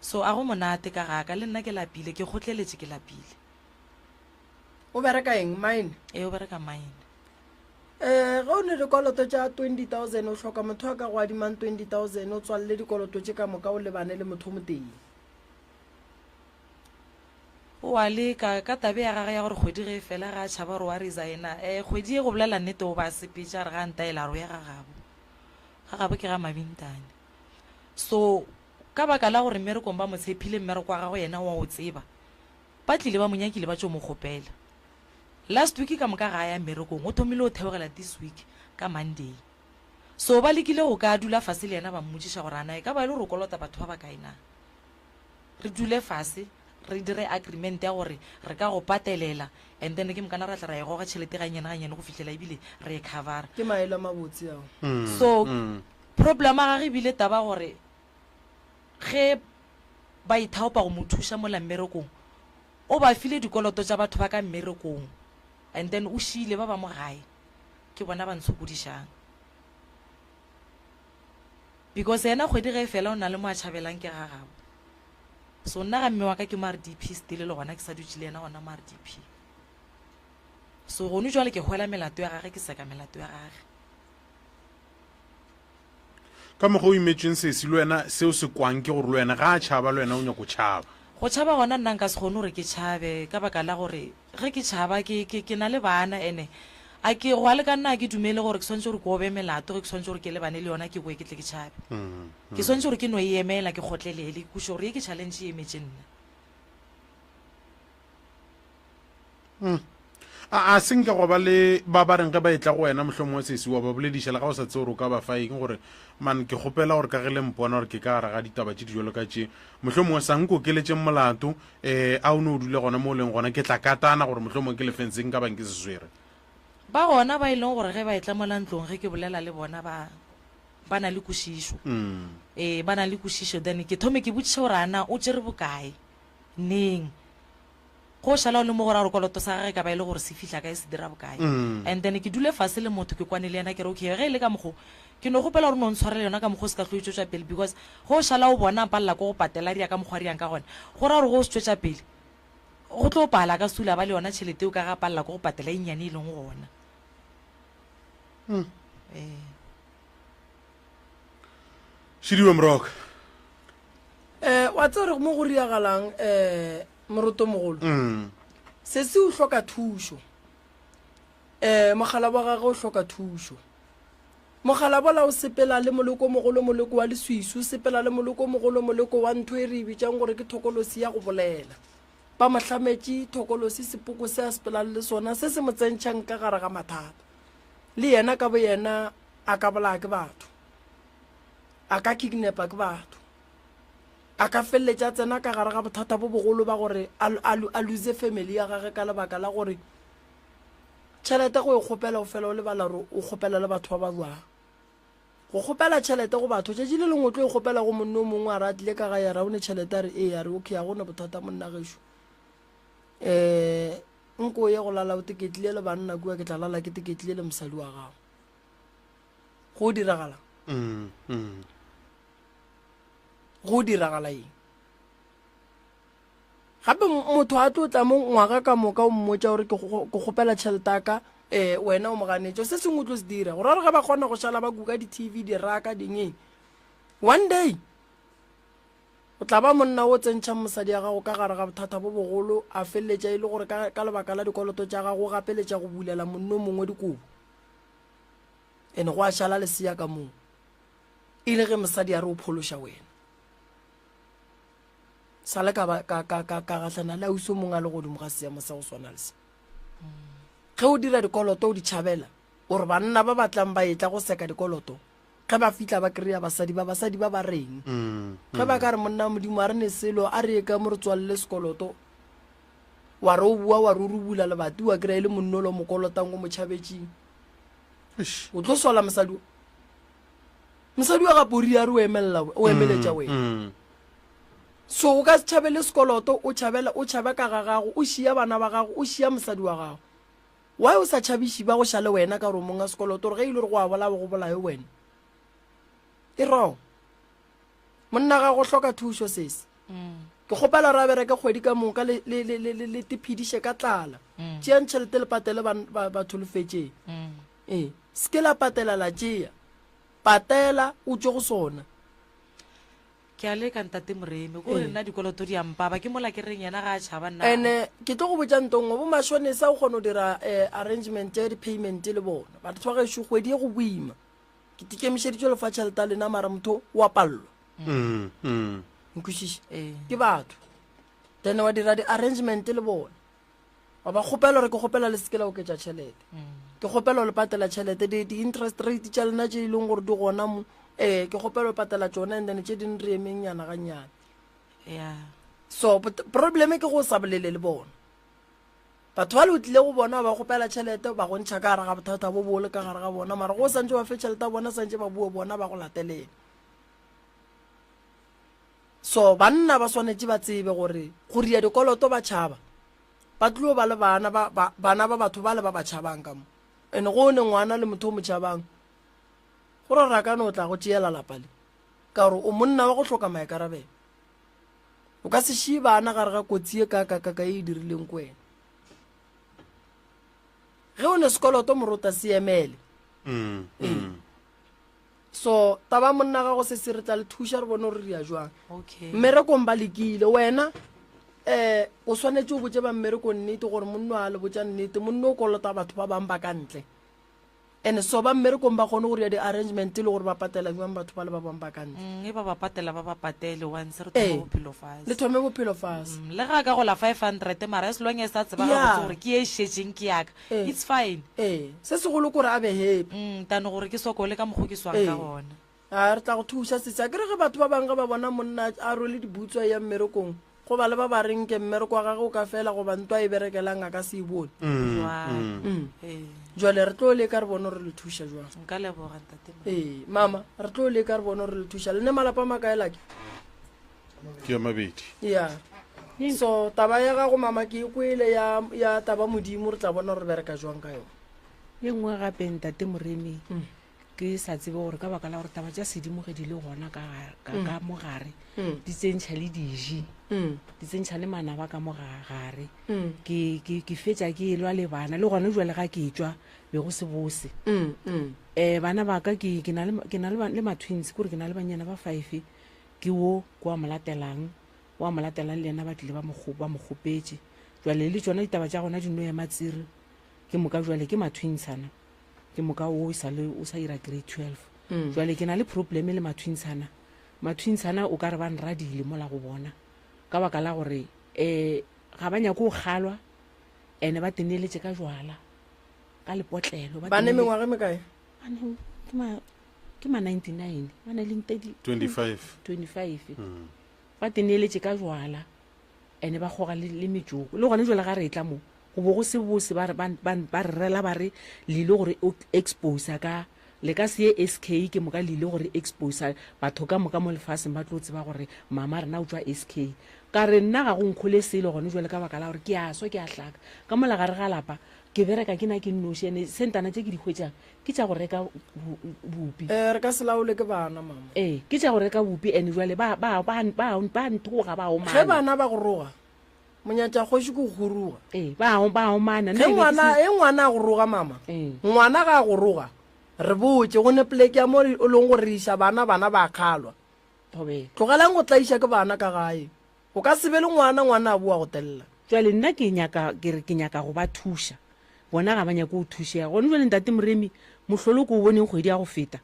So a go monate ka ga ka, le nna ke lapile, ke kgotleletše ke lapile. O bereka eng? Mine? Ee, o bereka mine. Um ge o ne dikoloto tša 20000 o hloka motho a ka go adimang 20000 o tswalele dikoloto tše ka moka o lebane le motho o motee. O a leka, ka tabe ya gage ya gore kgwedi ge e fela ge a tšhaba gore o a resigna. Um kgwedi ye go bolela nnete o ba a sepetše a re ga a ntaela a re o ya ga gabo. Ga gabo ke ga Mabintane. So ka baka la gore mmerekong ba mo tshephile mmereko wa gagwe yena o a o tseba, ba tlile ba mo nyakile ba tšo mo kgopela. Last week ka moka ga a ya mmerekong, o thomile go theogela this week ka Monday. So ba lekile go ka dula fase le yena ba mmotšiša gore a na e ka ba e le gore o kolota batho ba bakae na. Re dule fase re dire agreement ya gore re ka go patelela and then ke mokana ra tla ra e goga tšhelete gannyane gannyane go fihlela ebile re e covera. Ke maele a mabotse ao. So problem ya gage ebile taba gore ge ba ithaopa go mo thuša mola mmerekong, O ba file dikoloto tša batho ba ka mmerekong and then o šiile ba ba mo gae ke bona ba ntshokodišang because yena kgwedi ge e fela o na le mo a tšhabelang ke ga gabo. So nna ga mme wa ka ke mo RDP still le gona ke sa dutše le yena gona mo RDP. So gone jwale ke hwela melato ya gage ke seka melato ya gage. Ka mokgwa o imetšweng sesi le wena seo se kwang ke gore le wena ga a tšhaba le wena o nyako tšhaba. Go tšhaba gona nna nka se kgone gore ke tšhabe ka baka la gore ge ke tšhaba ke, ke, ke na le bana ene a ke, go a le ka nna a ke dumele gore ke swanetše gore ke obe melato ge ke swanetše gore ke lebane le yona ke boe ke tle ke tšhabe. Ke swanetše gore ke no e emela ke kgotlelele ke kwešiše gore ye ke challenge e emetše nna. A a se nke gwa ba le ba ba reng ge ba etla go wena mohlomongwe sesi wa ba bolediša le ga o sa tsebe gore o ka ba fa eng gore man ke kgopela gore ka ge le mpona gore ke ka gare ga ditaba tše di jalo ka tše mohlomongwe sa nkokeletšeng molato um a o ne o dule gona mo o leng gona ke tla katana gore mohlomongwe ke lefeng se nka bang ke se swere. Ba gona ba e leng gore ge ba etla mola ntlong ge ke bolela le bona ba ba na le kwešišo. Ee, ba na le kwešišo then ke thome ke botšiše gore a na o tšere bokae, neng. Go šala o le mo go ra gore koloto sa gage e ka ba e le gore se fihla kae, se dira bokae. And then ke dule fase le motho ke kwane le yena ke re okay ge e le ka mokgo ke no kgopela gore o no ntshwarele yona ka mokgo o se ka tlo e tšwetša pele because ge o šala o bona a palela ke go patela ria ka mokgo a riang ka gona go ra gore ge o se tšwetša pele go tlo pala ka sula ba le yona tšhelete eo ka ge a palela ke go patela e nnyane e leng gona. Ee. Šidiwe Moroka. Um wa tseba gore mo go riagalang um morotomogolo Mm. sesi o hloka thušo um mogala wa gagwe o hloka thušo mogala bola o sepela le moleko o mogolo moleko wa leswiswi o sepela le moleko o mogolo moleko wa ntho e re e bitsang gore ke thokolosi ya go bolela ba mo hlametše thokolosi sepoko se a sepelang le sona se se mo tsentšhang ka gare ga mathata le yena ka boyena a ka bolaya ke batho a ka kidnapa ke batho a ka feleletša a tsena ka gare ga bothata bo bogolo ba gore a lose family ya gage ka lebaka la gore tšhelete go e kgopela o fela o lebala gore o kgopela le batho ba ba jwang. Go kgopela tšhelete go batho tšatši le lengwe o tlo e kgopela go monna o mongwe a re a tlile ka gae a re a o ne tšhelete a re ee a re okay a go ne bothata monna gešo um nko o ye go lala o teketlile le banna kua ke tla lala ke teketlile le mosadi wa gago go diragala mm, mm. Go diragala eng? Gape motho a tlo tla mo ngwaga ka moka o mmotša gore ke kgopela tšhelete ya ka, um wena o mo ganetša. Se sengwe o tlo se dira. Go ra gore ge ba kgona go šala ba kuka di-T_V, diraka, ding eng. One day o tla ba monna o tsentšhang mosadi ya gago ka gare ga bothata bo bogolo, a feleletša e le gore ka, ka lebaka la dikoloto tša gago o gapeletša go bulela monna o mongwe dikobo. Ene go a šala lesea ka moo. E le ge mosadi a re o phološa wena. Sa le ka ba ka ka ka ka gahlana le ausi o mongwe a le godimo ga seemo sa go swana le se. Ge o dira dikoloto o di tšhabela, o re banna ba ba tlang ba etla go seka dikoloto, ge ba fihla ba kry-a basadi ba, basadi ba ba reng? Ge ba ka re monna wa Modimo a re ne selo, a re ye ka mo re tswalele sekoloto, wa re o bua wa re o rubula lebati wa kry-a e le monna o le o mo kolotang o mo tšhabetšeng. O tlo sola mosadi o. Mosadi wa gape o ria re o emelela o emeletša wena. Mm. So o ka se tšhabele sekoloto, o tšhabela o tšhaba ka ga gago, o šia bana ba gago, o šia mosadi wa gago. Why o sa tšhabiši ba go šale wena ka gore o monga sekoloto gore ge e le gore go a bolawa go bolawe wena. E wrong. Monna ga go hloka thušo sesi. Ke kgopela gore a bereke kgwedi ka moka le le le le le tephediše ka tlala. Tšeang tšhelete le patele ba batho le fetšeng. Ee, se ke la patela la tšea. Patela o tšwe go sona. Ke a leka Ntate Moremi, ko re nna dikoloto di a mpaba, ke mola ke reng yena ga a tšhaba nna. Ene ke tlo go botša nto nngwe, bo mashonesa o kgona go dira eh, arrangement ya di-payment le bona. Batho ba gešo kgwedi e go boima. Ke tikemišeditše lo fa tšhelete ya lena mara motho o a pallwa. Mm, mm. Nkwešiše? Ee. Ke batho. Then wa dira di-arrangement le bona. Wa ba kgopela gore ke kgopela le seke la oketša tšhelete. Ke kgopela le patela tšhelete di-interest rate tša lena tše e leng gore di gona mo ee ke kgopela go patela tšona and then tše dingwe re emeng nyana gannyane. Yeah. So problem ke go sa bolele le bona. Batho ba le o tlile go bona ba kgopela tšhelete ba go ntšha ka gare ga bothata bo bole ka gare ga bona mara go santse ba fe tšhelete ya bona santse ba bue bona ba go latelela. So banna ba swanetše ba tsebe gore go ria dikoloto ba tšhaba ba tlilo ba le bana ba, ba, bana ba batho bale ba ba tšhabang ka mo. Ene go ne ngwana le motho o mo tšhabang, go ra gore a ka no tla go tšeela lapa le, ka gore o monna wa go hloka maikarabelo. O ka se šie bana gare ga kotsi ye kakakaka ye e dirileng ko wena. Ge o ne sekoloto morota se emele. Mm, mm. So taba monna gago se se re tla le thuša re bone gore re ya jwang. Okay. Mmerekong ba lekile wena eh o swanetše o botše ba mmerekong nnete gore monno a le botša nnete monno o kolota batho ba bang ba ka ntle and so ba mmerekong ba kgone go dira di-arrangement le gore ba patela jwang batho ba le ba bang ba ka ntle Mm, e ba ba patela ba ba patele once re thome Ee. bophelo fase le thome bophelo fase Mm, le ga a ka gola 500 mara as long as a tseba Yeah. gabotse gore ke e šetšeng ke yaka Ee. it's fine ee se segolo kore a be happy mm, than gore ke sokole ka mokgo ke swang Ee. ka gona a re tla go thuša sese a kere ge batho ba bangwe ge ba bona monna a rwele dibutswa ya mmerekong go ba le ba ba reng ke mmereko wa gage o ka fela goba ntwa e berekelang a ka se e bone Jwale. Mm. Ee. jwale re tlo leka re bone gore le thuša jwang nka leboga ntate Mo. ee mama re tlo leka re bone gore le thuša le ne malapa a makae lake Ke a mabedi. Ya. So taba ya gago mama ke e kwele ya ya taba modimo re tla bona gore re bereka jwang ka yona. Ye nngwe gape ntate Moremi ke sa tsebe gore ka baka la gore taba tša sedimo ge di le gona ka ka, ka mogare di tsentšha le diji. Di tsentšha le manaba ka mo gare. Ke, ke, ke fetša ke elwa le bana, le gona jwale ga ke tšwa, be go se bose. Um bana ba ka, ke, ke na le, ke na le, le ma-twins, kore ke na le banyana ba five, ke wo, ke wa mo latelang, wa mo latelang le yena ba tlile ba mo, ba mo kgopetše. Jwale le tšona ditaba tša gona di no ema tsiri, ke moka jwale ke ma-twins ana. Ke moka wo e sa le, o sa ira grade 12. Jwale ke na le problem le ma-twins ana. Ma-twins ana o ka re ba nradile mola go bona, ka baka la gore um ga ba nyake go kgalwa, ene ba teneletše ka jwala, ka lepotlelo. Ba ne mengwaga e mekae? Ba ne, ke ma, ke ma 99, ba ne le ntedi 25. 25. Ba teneletše ka jwala, ene ba kgoga le, le metšoko. Le gona jwale ga re etla mo, go bo go se bose, ba re, ba, ba, ba re rela ba re le ile gore o exposa ka, le ka se ye SK, ke moka le ile gore exposa batho ka moka mo lefaseng ba tlo tseba gore mama rena o tšwa SK. Ka re nna ga go nkhole selo gone jwale ka baka la gore ke a swa ke a hlaka. Ka mola gare ga lapa ke bereka ke na ke nnoši, ene sentana tše ke di hwetšang ke tša go reka bupi. Ee, re ka se laolwe ke bana, mama. Ee, ke tša go reka bupi, ene jwale ba, ba, ba, ba, ba nthoga, ba omana. Ge bana ba go roga, Monyatšakgoši ke go huruga. Ee, ba a, ba a omana. Ge ngwana, ge ngwana a go roga, mama. Ee. Ngwana ga a go roga, re botše, go ne poleke ya mo o leng gore re iša bana, bana ba a kgalwa. Thobela. Tlogelang go tlaiša ke bana ka gae. O ka se be le ngwana, ngwana a boa go telela. Jwale nna ke nyaka, ke re ke nyaka go ba thuša. Bona ga ba nyake go thušega. Gone jwale Ntate Moremi, mohlolo ke o boneng kgwedi ya go feta.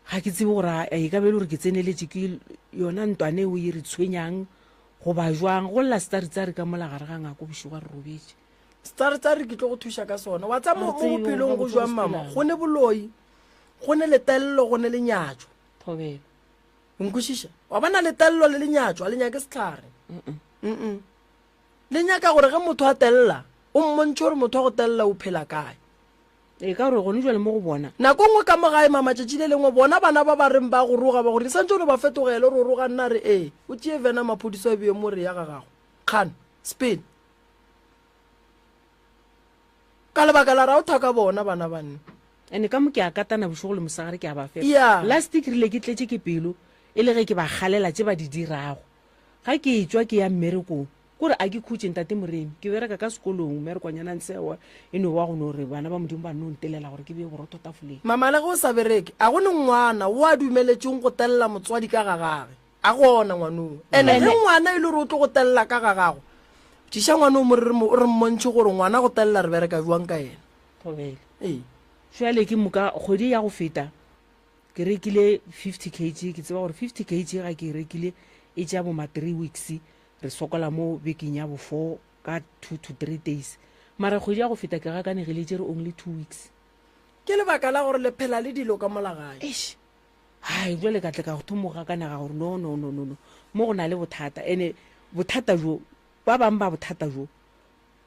Ga ke tsebe gore a e ka be e le gore ke tseneletše ke yona ntwane eo e re tshwenyang goba jwang. Go lla setsaritsari ka mola gare ga ngako bošego a re robetše. Setsaritsari ke tlo go thuša ka sona. Wa tseba mo Ga re tsebe bophelong gore go gabotse jwang go mama? sepelang. Go ne boloi, go ne letello, go ne lenyatšo. Thobela. O nkwešiša? Wa bona letello le lenyatšo a le nyake sehlare. Mm-mm. Le nyaka gore ge motho a tella, o mmontšhe gore motho wa go tella o phela kae. Ee, ka gore gone jwale mo go bona. Nako nngwe ka mo gae, mama, tšatši le lengwe, bona bana ba ba reng ba go roga, ba go re, santše o no ba fetogele, o re o roga nna, re, ee, o tšee vena maphodisa o bee mo re ya ga gago. Kgan, spin. Ka lebaka la ra o thaka bona bana ba nne. Ene ka mo ke a katana bošego le mosegare ke a ba fepa. Yeah. Last ke rile ke tletše ke pelo, e le ge ke ba kgalela tše ba di dirago. Ga ke etšwa ke ya mmerekong, Kore a ke khutše, Ntate Moremi. Ke bereka ka sekolong, mmerekonyana nseo e no ba go no re bana ba Modimo ba nno ntelela gore ke bee borotho tafoleng. Mama, le ge o sa bereke, a go ne ngwana wo a dumeletšweng go telela motswadi ka ga gage? A gona ngwanoo. Ene ge ngwana e le gore o tlo go telela ka ga gago, tšiša ngwanoo mo re re mmontšhe gore ngwana go telela re bereka bjang ka yena. Thobela. Ee. Bjale ke moka kgwedi ya go feta ke rekile 50 kg, ke tseba gore 50 kg ga ke e rekile e tšea bo ma three weeks Re sokola mo bekeng ya bo four ka two to three days. Mara kgwedi ya go feta ke gakanegile e tšere only two weeks. Ke lebaka la gore le phela le dilo ka mola gae. Eish. Hai, jwale ka tle ka thoma go gakanega gore no, no, no, no, no. Mo go na le bothata. Ene bothata bjo, ba bang ba bothata bjo,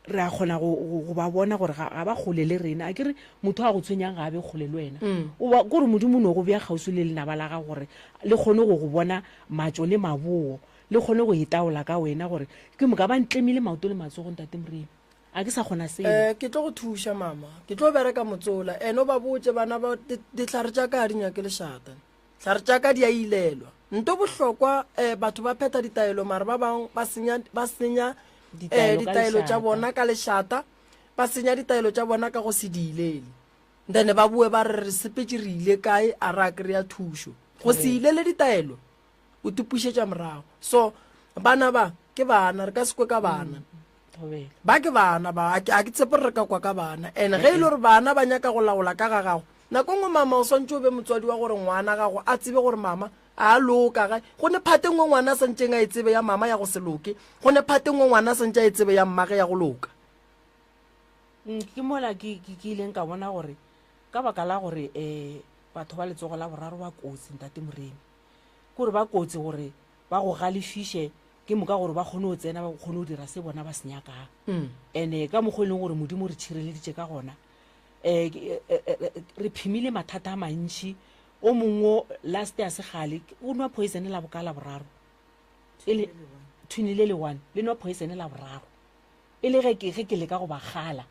re a kgona go, go, go ba bona gore ga, ga ba kgole le rena. A ke re motho a go tshwenyang ga a be kgole le wena. O ba, kore Modimo o no go bea kgauswi le lenaba la gago gore le kgone go go bona matšo le maboo, le kgone go itaola ka wena gore ke moka ba ntlemile maoto le matsogo, Ntate Moremi. A ke sa kgona selo. Eh, ke tlo go thuša, mama. Ke tlo bereka motsola. Ene o ba botše bana ba, dihlare tša ka ga di nyake lešata. Hlare tša ka di a ilelwa. Nto bohlokwa, eh, batho ba phetha ditaelo mara ba bang ba senya, ba senya eh, Ditaelo ka ditaelo tša lešata. bona ka lešata, ba senya ditaelo tša bona ka go se di ilele. Then ba boe ba re re sepetše re ile kae a ra kry-a thušo. Go se ilele ditaelo o tipušetša morago. So bana ba ke bana, re ka se kwe ka bana. Thobela. Ba ke bana ba, a ke, a ke tshepe gore re ka kwa ka bana. And ge e le gore bana ba nyaka go laola ka ga gago, nako nngwe mama o swantše o be motswadi wa gore ngwana gago a tsebe gore mama a loka. Ga go ne phate nngwe ngwana a santšeng a e tsebe ya mama ya go se loke, go ne phate nngwe ngwana a santše a e tsebe ya mmage ya go loka. Mm, ke mola ke, ke, ke ileng ka bona gore ka baka la gore um batho ba letsogo la boraro ba kotsi, Ntate Moremi. Ke gore ba kotsi gore ba go galefiše ke moka gore ba kgone go tsena ba kgone go dira se bona ba se nyakang. And-e ka mokgwa e leng gore Modimo o re tšhireleditše ka gona, um re phemile mathata a mantši. O mongwe o last a se kgale o nwa poison la boka la boraro, e le thwini le le one le nwa poison la boraro, e le ge ke ge ke leka go ba kgala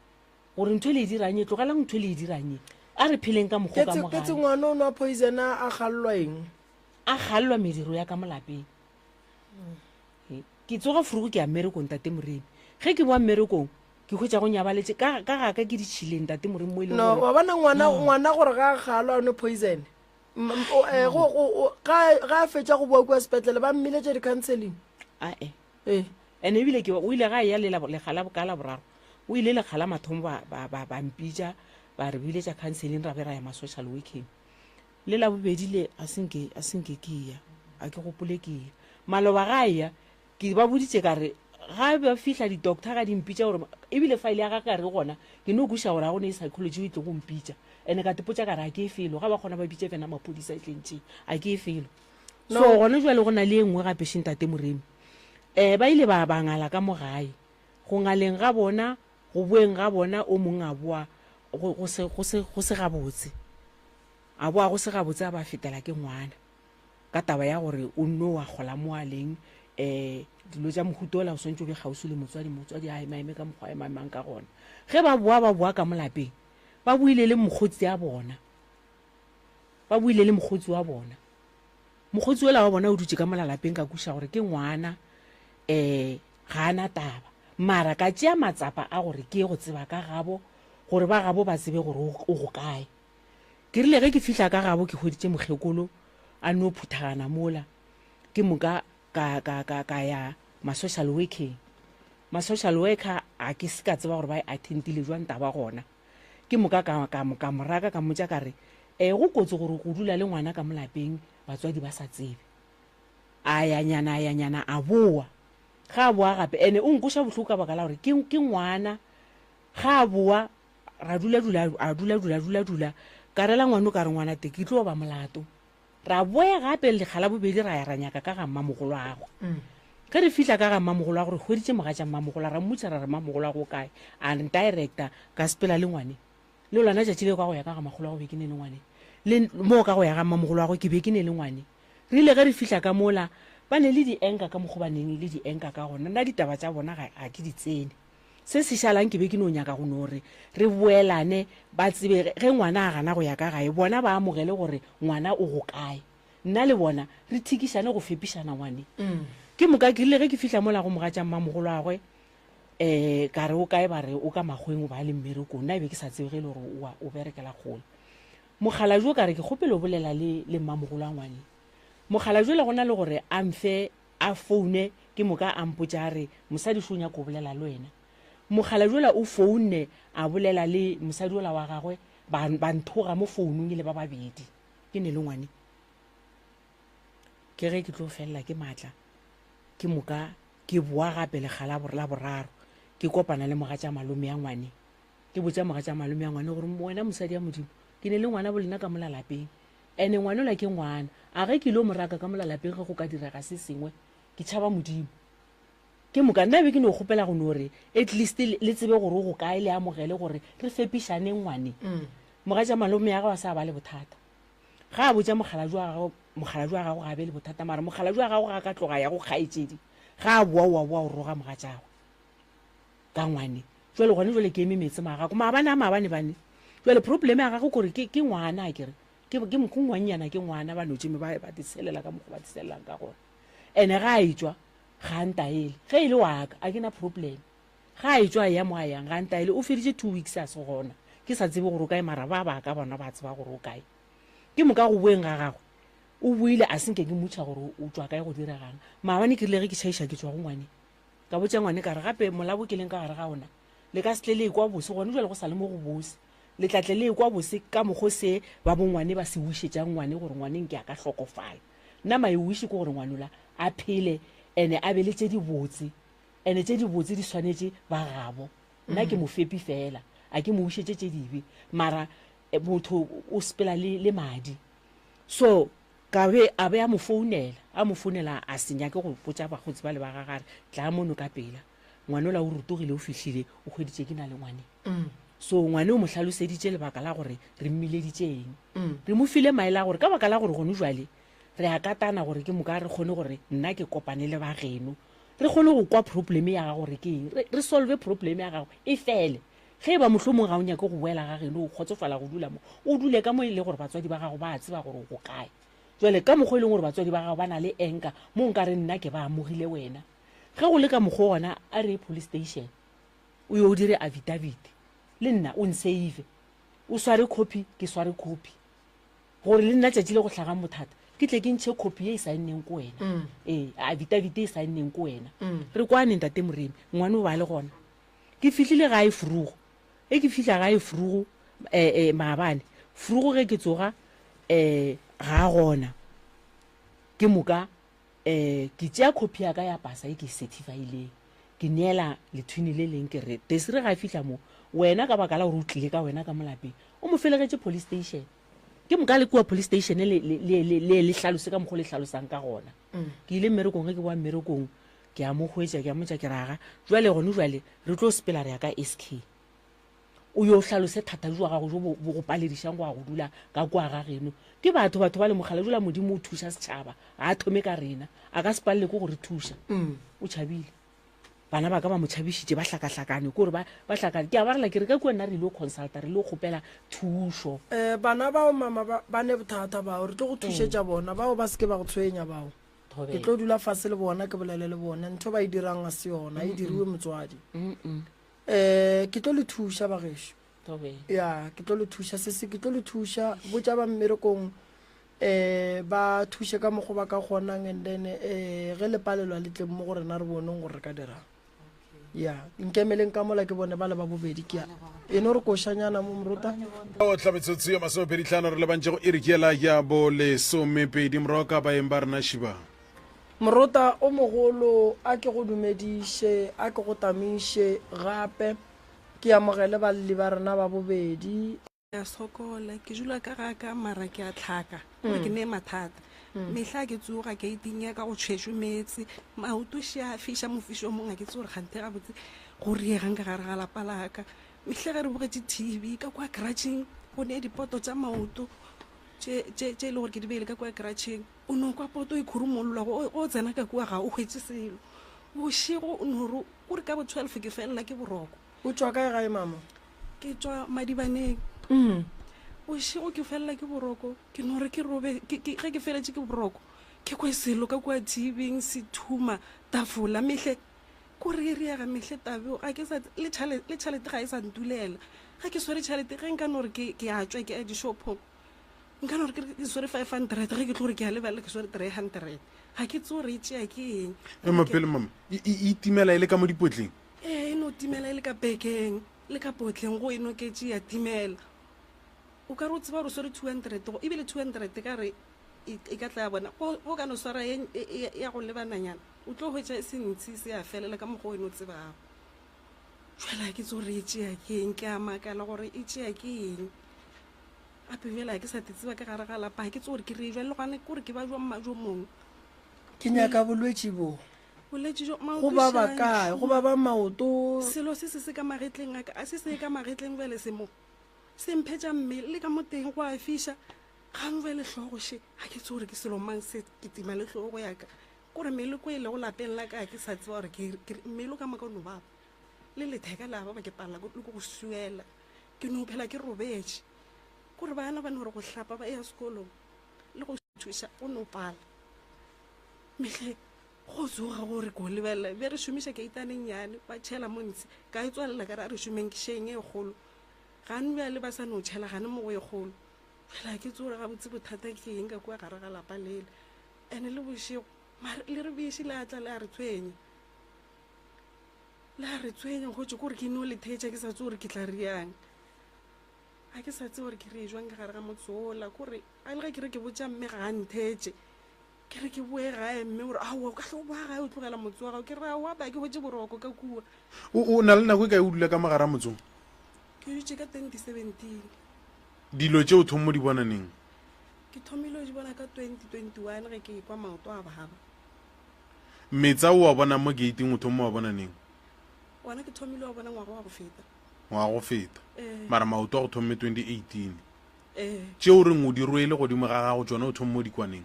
gore ntho e le e dirang e, tlogelang ntho e le e dirang e, a re pheleng ka mokgwa ka mo Ketse gae. ngwana o nwa poison a kgallwa eng? A kgallwa mediro ya ka mo lapeng. Ke tsoga frugu ke ya mmerekong Tate Moremi. Ge ke boa mmerekong ke hwetša go nyabaletše ka ka ga ka ke ditšhileng Tate Moremi mo e leng No, gore wa bona ngwana ngwana gore ga a kgalwa a nwe poison. M- m- o- eh, go- go- o- Ga ga a fetša go boa kua sepetlele ba mmiletša di-counseling. Ae. Ee. Ene ebile ke o ile ga a eya le la lekga la ka la boraro o ile lekga la mathomo ba ba ba ba mpitša ba re biletša counseling ra be ra ya ma social working. Le la bobedi le a se nke a se nke ke eya a ke gopole ke eya. Maloba ga a eya ke ba boditše ka re ga ba fihla di doctor ga di mpitša gore ebile file ya gage ka re gona ke no kweša gore ga go ne psychology e tlo go mpitša ene ka tepotša ka re a ke e felo ga ba kgona ba bitše fena maphodisa e tleng tše a ke e felo. So gona jwale go na le e nngwe gape še ntate Moremi. Um ba ile ba ba ngala ka mo gae. Go ngaleng ga bona, go boeng ga bona o mong a boa go go se go se go se gabotse. A boa go se gabotse a ba fetela ke ngwana ka taba ya gore o nno wa gola mo a leng um dilo tša mohuta ola o swantše o be kgauswi le motswadi, motswadi a emaeme ka mokgwa a emaemang ka gona. Ge ba boa ba boa ka mo lapeng ba boile le mokgotsi a bona, ba boile le mokgotsi wa bona. Mokgotsi ola wa bona o dutše ka mola lapeng ka kwešiša gore ke ngwana um ga a na taba mara ka tšea matsapa a gore ke ye go tseba ka gabo gore ba gabo ba tsebe gore o go kae. Ke rile ge ke fihla ka gabo ke hweditše mokgekolo a no phuthagana mola, ke moka ka, ka, ka, ka ya ma-social workeng. Ma-social worker a ke se ka tseba gore ba e attendile jwang taba gona. Ke moka ka, ka, ka mo raka ka mmotša ka re, E, go kotsi gore go dula le ngwana ka mo lapeng batswadi ba sa tsebe. A ya nyana, a ya nyana a boa. Ge a boa gape, ene o nkoša bohloko ka baka la gore ke, ke ngwana. Ge a boa Ra dula dula, a dula dula, dula dula. Ka rela ngwano ka re ngwana te ke tlo ba molato. Ra boya gape lekga la bobedi ra ya ra nyaka ka ga mmamogolwagwe. Ge re fihla ka ga mmamogolwagwe re hweditše mogatša mmamogolwa ra mmotša ra re mmamogolwagwe o kae. A ntirecta ka sepela le ngwane. Le lona tšatši leo ka go ya ka ga makgolwagwe be ke ne le ngwane. Le moo ka go ya ga mmamogolwagwe ke be ke ne le ngwane. Re ile ge re fihla ka mola ba ne le di-anchor ka mokgo ba neng le di-anchor ka gona. Nna ditaba tša bona ga ga ke di tsene. Se se šalang ke be ke no nyaka go no re re boelane ba tsebe ge ngwana a gana go ya ka gae bona ba amogele gore ngwana o go kae. Nna le bona re thikišane go fepišana ngwane. Ke moka ke rile ge ke fihla mola go mogatša mmamogolwagwe um ka re o kae ba re o ka makgweng o ba le mmerekong nna e be ke sa tsebe ge e le gore o a o berekela kgole. Mokgalabje o ka re ke kgopela o bolela le le mmamogolwa ngwane. Mokgalabje ola go na le gore a mfe A foune, ke moka a mpotša a re, Mosadi šo o nyaka go bolela le wena. Mokgalabje yola o founne a bolela le mosadi yola wa gagwe, ba, ba nthoga mo founung e le ba babedi. Ke ne le ngwane. Ke ge ke tlo felela ke maatla, ke moka ke boa gape lekga la, la boraro, ke kopana le mogatša malome ya ngwane. Ke botša mogatša malome ya ngwane gore, Wena mosadi ya Modimo, ke ne le ngwana bolena ka mola lapeng. Ene ngwanola ke ngwana. A ge ke ilo mo raka ka mola lapeng ge go ka direga se sengwe? Ke tšhaba Modimo. Ke moka nna be ke no kgopela go no re at least le tsebe gore o go kae le amogele gore re fepišaneng ngwane. Mogatša malome ya gagwe a sa ba le bothata. Ga a botša mokgalabje wa gagwe, mokgalabje wa gagwe ga a be le bothata mara mokgalabje wa gagwe ga a ka tloga a ya go kgaetšedi ga a boa o a boa o roga mogatšagwe. Ka ngwane. Jwale gone jwale ke eme meetse magako. Maabane a maabane bane. Jwale problem ya gagwe kore ke ke ngwana akere. Ke ke ke ngwannyana ke ngwana ba no tšeme ba ba tshelela ka mokgwa ba tshelelang ka gona. Ene ga a etšwa ga a ntaele. Ge e le wa ka a ke na problem. Ga a etšwa a ya mo a yang ga a ntaele. O feditše 2 weeks a se gona. Ke sa tsebe gore o kae mara ba ba ka bona ba tseba gore o kae. Ke moka go boeng ga gagwe o boile a senke ke mmotša gore o tšwa kae go diregang. Maabane ke rile ge ke tšhaiša ke tšwa go ngwane. Ka botša ngwane ka re, Gape molabo ke leng ka gare ga ona, le ka se tle le ekwa bose gone bjale go sa le mo go bose. Le tla tle le ekwa bose ka mokgo se ba bongwane ba se wišetšang ngwane gore ngwane nke a ka hlokofala. Nna my wish ke gore ngwanola a phele ene a be le tše dibotse, ene tše dibotse di swanetše ba gabo. Nna ke mofepi fela, a ke mo wišetše tše dibe, mara motho o sepela le, le madi. So Ka be a be a mo founela, a mo founela a se nyake go botša bakgotsi bale ba gagwe a re, Tlaa mono ka pela. Ngwanola o rotogile o fihlile, o hweditše ke na le ngwane. So ngwane o mo hlaloseditše lebaka la gore re mmileditše eng. Re mo file maele a gore ka baka la gore gone jwale re a katana gore ke moka re kgone gore nna ke kopane le ba geno, re kgone go kwa problem ya gago gore ke eng, re, re solve problem ya gago e fele. Ge e ba mohlomong ga o nyake go boela ga geno, o kgotsofala go dula mo, o dule ka mo e le gore batswadi ba gago ba a tseba gore o go kae. Jwale ka mokgwa e leng gore batswadi ba gago ba na le anger, mo nka re nna ke ba amogile wena. Ge go le ka mokgwa o gona a re ye police station o yo dire affidavit le nna o nsave, o sware copy ke sware copy gore le nna tšatši le go hlagang bothata ke tle ke ntšhe copy ye e saenneng ko wena, ee affidavit e saenneng ko wena. Re kwane ntate Moremi, ngwane o ba le gona. Ke fihlile gae frugo, ge ke fihla gae frugo eh, eh, maabane frugo ge ke tsoga eh, ga a gona ke moka um ke tšea copy ya ka ya pasa e ke e certifileng ke neela lethwini le leng ke re Desiree ga a fihla mo wena ka baka la gore o tlile ka wena ka mo lapeng o mo felegetše police station ke moka le kua police station le le le le le hlalose ka mokgwa le hlalosang ka gona ke ile mmerekong ge ke boa mmerekong ke a mo hwetša ke a motša ke raga jwale gone jwale re tlo sepela re ya ka SK O yo hlalose thata bjo gago jo bo go paledišang go ya go dula ka kua ga geno. Ke batho, batho ba le mogala jola Modimo o thuša setšhaba, ga a thome ka rena. A ka se palele ke go re thuša. O tšhabile. Bana ba ka ba mo tšhabišitše, ba hlakahlakane, ke gore ba, ba hlakane. Ke a ba rela ke re ka kua nna re ile go consulta, re ile go kgopela thušo. Eh, bana bao mama ba, ba ne bothata bao, re tlo go thušetša bona, bao ba se ke ba go tshwenya bao. Ke tlo dula fase le bona, ke bolele le bona, ntho ba e dirang ga se yona, e diriwe motswadi. Um ke tlo le thuša bagešo. Ya, ke tlo le thuša sese, ke tlo le thuša. Botša ba mmerekong um ba thuše ka mokgwa ba ka kgonang and then um ge le palelwa le tleng mo go rena re boneng gore re ka dirang. Ya, nkemeleng ka mola ke bone ba le ba bobedi ke ya. E no re košanyana mo morota. Otla metsotso ya masomepeditlhano re lebantšego iri ke yela ya bolesomepedi moroka baeng ba rena šiba. Morota o mogolo, a ke go dumediše, a ke go tamiše gape, ke amogele balli ba rena ba bobedi. Ke a sokola, ke dula ka ga ka mara ke a tlhaka, gore ke ne mathata. Mehla ke tsoga gating ya ka go tšhwetšwe meetse, maoto še a fiša mofišo mong ga ke tsebe gore kganthe gabotse go riegang ka gare ga lapa la ka. Mehle ge re bogetše TV ka kwa garageng go ne dipoto tša maoto tše tše tše e le gore ke di beile ka kwa garageng. O no kwa poto e khurumollwa, go o tsena ka kua ga o hwetše selo. Bošego o no re o re ka bo 12 ke felela ke boroko. O tšwa kae gae mama? Ke tšwa Madibaneng. Bošego ke felela ke boroko, ke no re ke robe, ke, ke, ge ke feletše ke boroko, ke kwe selo ka kua TV-ing se thuma tafola mehle. Ko re e riega mehle tabeo, ga ke sa, le tšhale, le tšhalete ga e sa ntulela. Ge ke swere tšhalete, ge nka no re ke, ke a tšwa ke ya dishopong, Nka no re ke re ke swere 500 ge ke tlo re ke a lebelela ke swere 300 ga ke tso re e tšea ke eng. Ema pele mama, e, e, e timela e le ka mo dipotleng? Ee, e no timela e le ka bekeng le ka potleng go e noketše ya timela. O ka re o tseba gore o swere 200 go ebile 200 ka re e, e ka tla ya bona go go ka no swara ye, e, e, ya go lebananyana o tlo hwetša e se ntši se ya felela ka mokgwa o e no tsebago. Jwale ga ke tso re e tšea ke eng, ke a makala gore e tšea ke eng. Gape bjale ga ke sa tseba ka gare ga lapa, ga ke tsebe gore ke re jwang le gona ke gore ke ba jwang mma jo mongwe. Ke nyaka bolwetši bo. Bolwetši jo, Go maoto baba šang, kae? Go baba maoto. Selo se se se ka magetleng a ka, a se se ka magetleng bjale se mo. Se mphetša mmele le ka mo teng go a fiša. Gang bjale hlogo še, ga ke tsebe gore ke selo mang se ke tima le hlogo ya ka. Kore meleko e lego lapeng la ka ga ke sa tseba gore ke, ke mmele ka moka o no baba. Le letheka le a baba ke palela le ke go swiela. Ke no phela ke robetše. Kore bana ba no re go hlapa ba ya sekolong le go thuša go no pala. Mehle go tsoga gore ko lebelela be re šomiša keitane nnyane ba tšhela mo ntshe ka e tswalela ka re a re šomeng šeng e kgolo. Gane bjale ba sa no tšhela gane mo go e kgolo. Fela ke tsoge gabotse bothata ke eng ka kua gare ga lapa lela. Ene le bošego mare le re bese le a tla le a re tshwenya. Le a re tshwenya kgotse kore ke no le theetša ke sa tse gore ke tla riang. Ga ke sa tse gore ke re jwang ka gare ga motse ola kore a le ge ke re ke botša mme ga a ntheetše. Ke re ke boe gae mme o re aowa o ka hle o boa gae o tlogela motse wa gago. Ke re aowa ba ke hwetše boroko ka kua. O, o na le nako e kae o dula ka mo gare ga motse o? Ke dutše ka 2017. Dilo tše o thommo di bona neng? Ke thomile go di bona ka 2021 ge ke ekwa maoto a baba. Meetse a o a bonang mo geiting o thommo wa bona neng? Ona ke thomile wa bona ngwaga wa go feta. Ngwaga go feta. Ee. Mara maoto a go thomme 2018. Ee. Tše o reng o di rwele godimo ga gago tšona o thommo di kwa neng?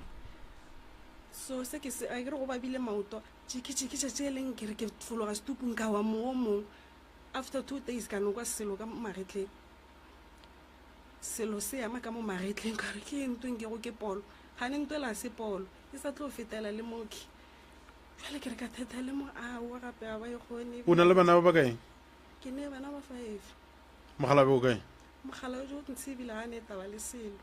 So se ke se, a ke re go babile maoto, tšiki tšiki tšatši le leng ke re ke fologa setupung ka wa mo o mong. After 2 days ka no kwa selo ka mo magetleng. Selo se ema ka mo magetleng ka re ke eng ntho e nkego ke polo. Gane ntho ela ga se polo, e sa tlo fetela le mokhi. Jale ke re ka thetha le mo aowa gape a ba e kgone. O na le bana ba ba kae? Ke ne bana ba five. Mogalabe o kae? Mogalabe jo ntshe ebile ga ne taba le selo.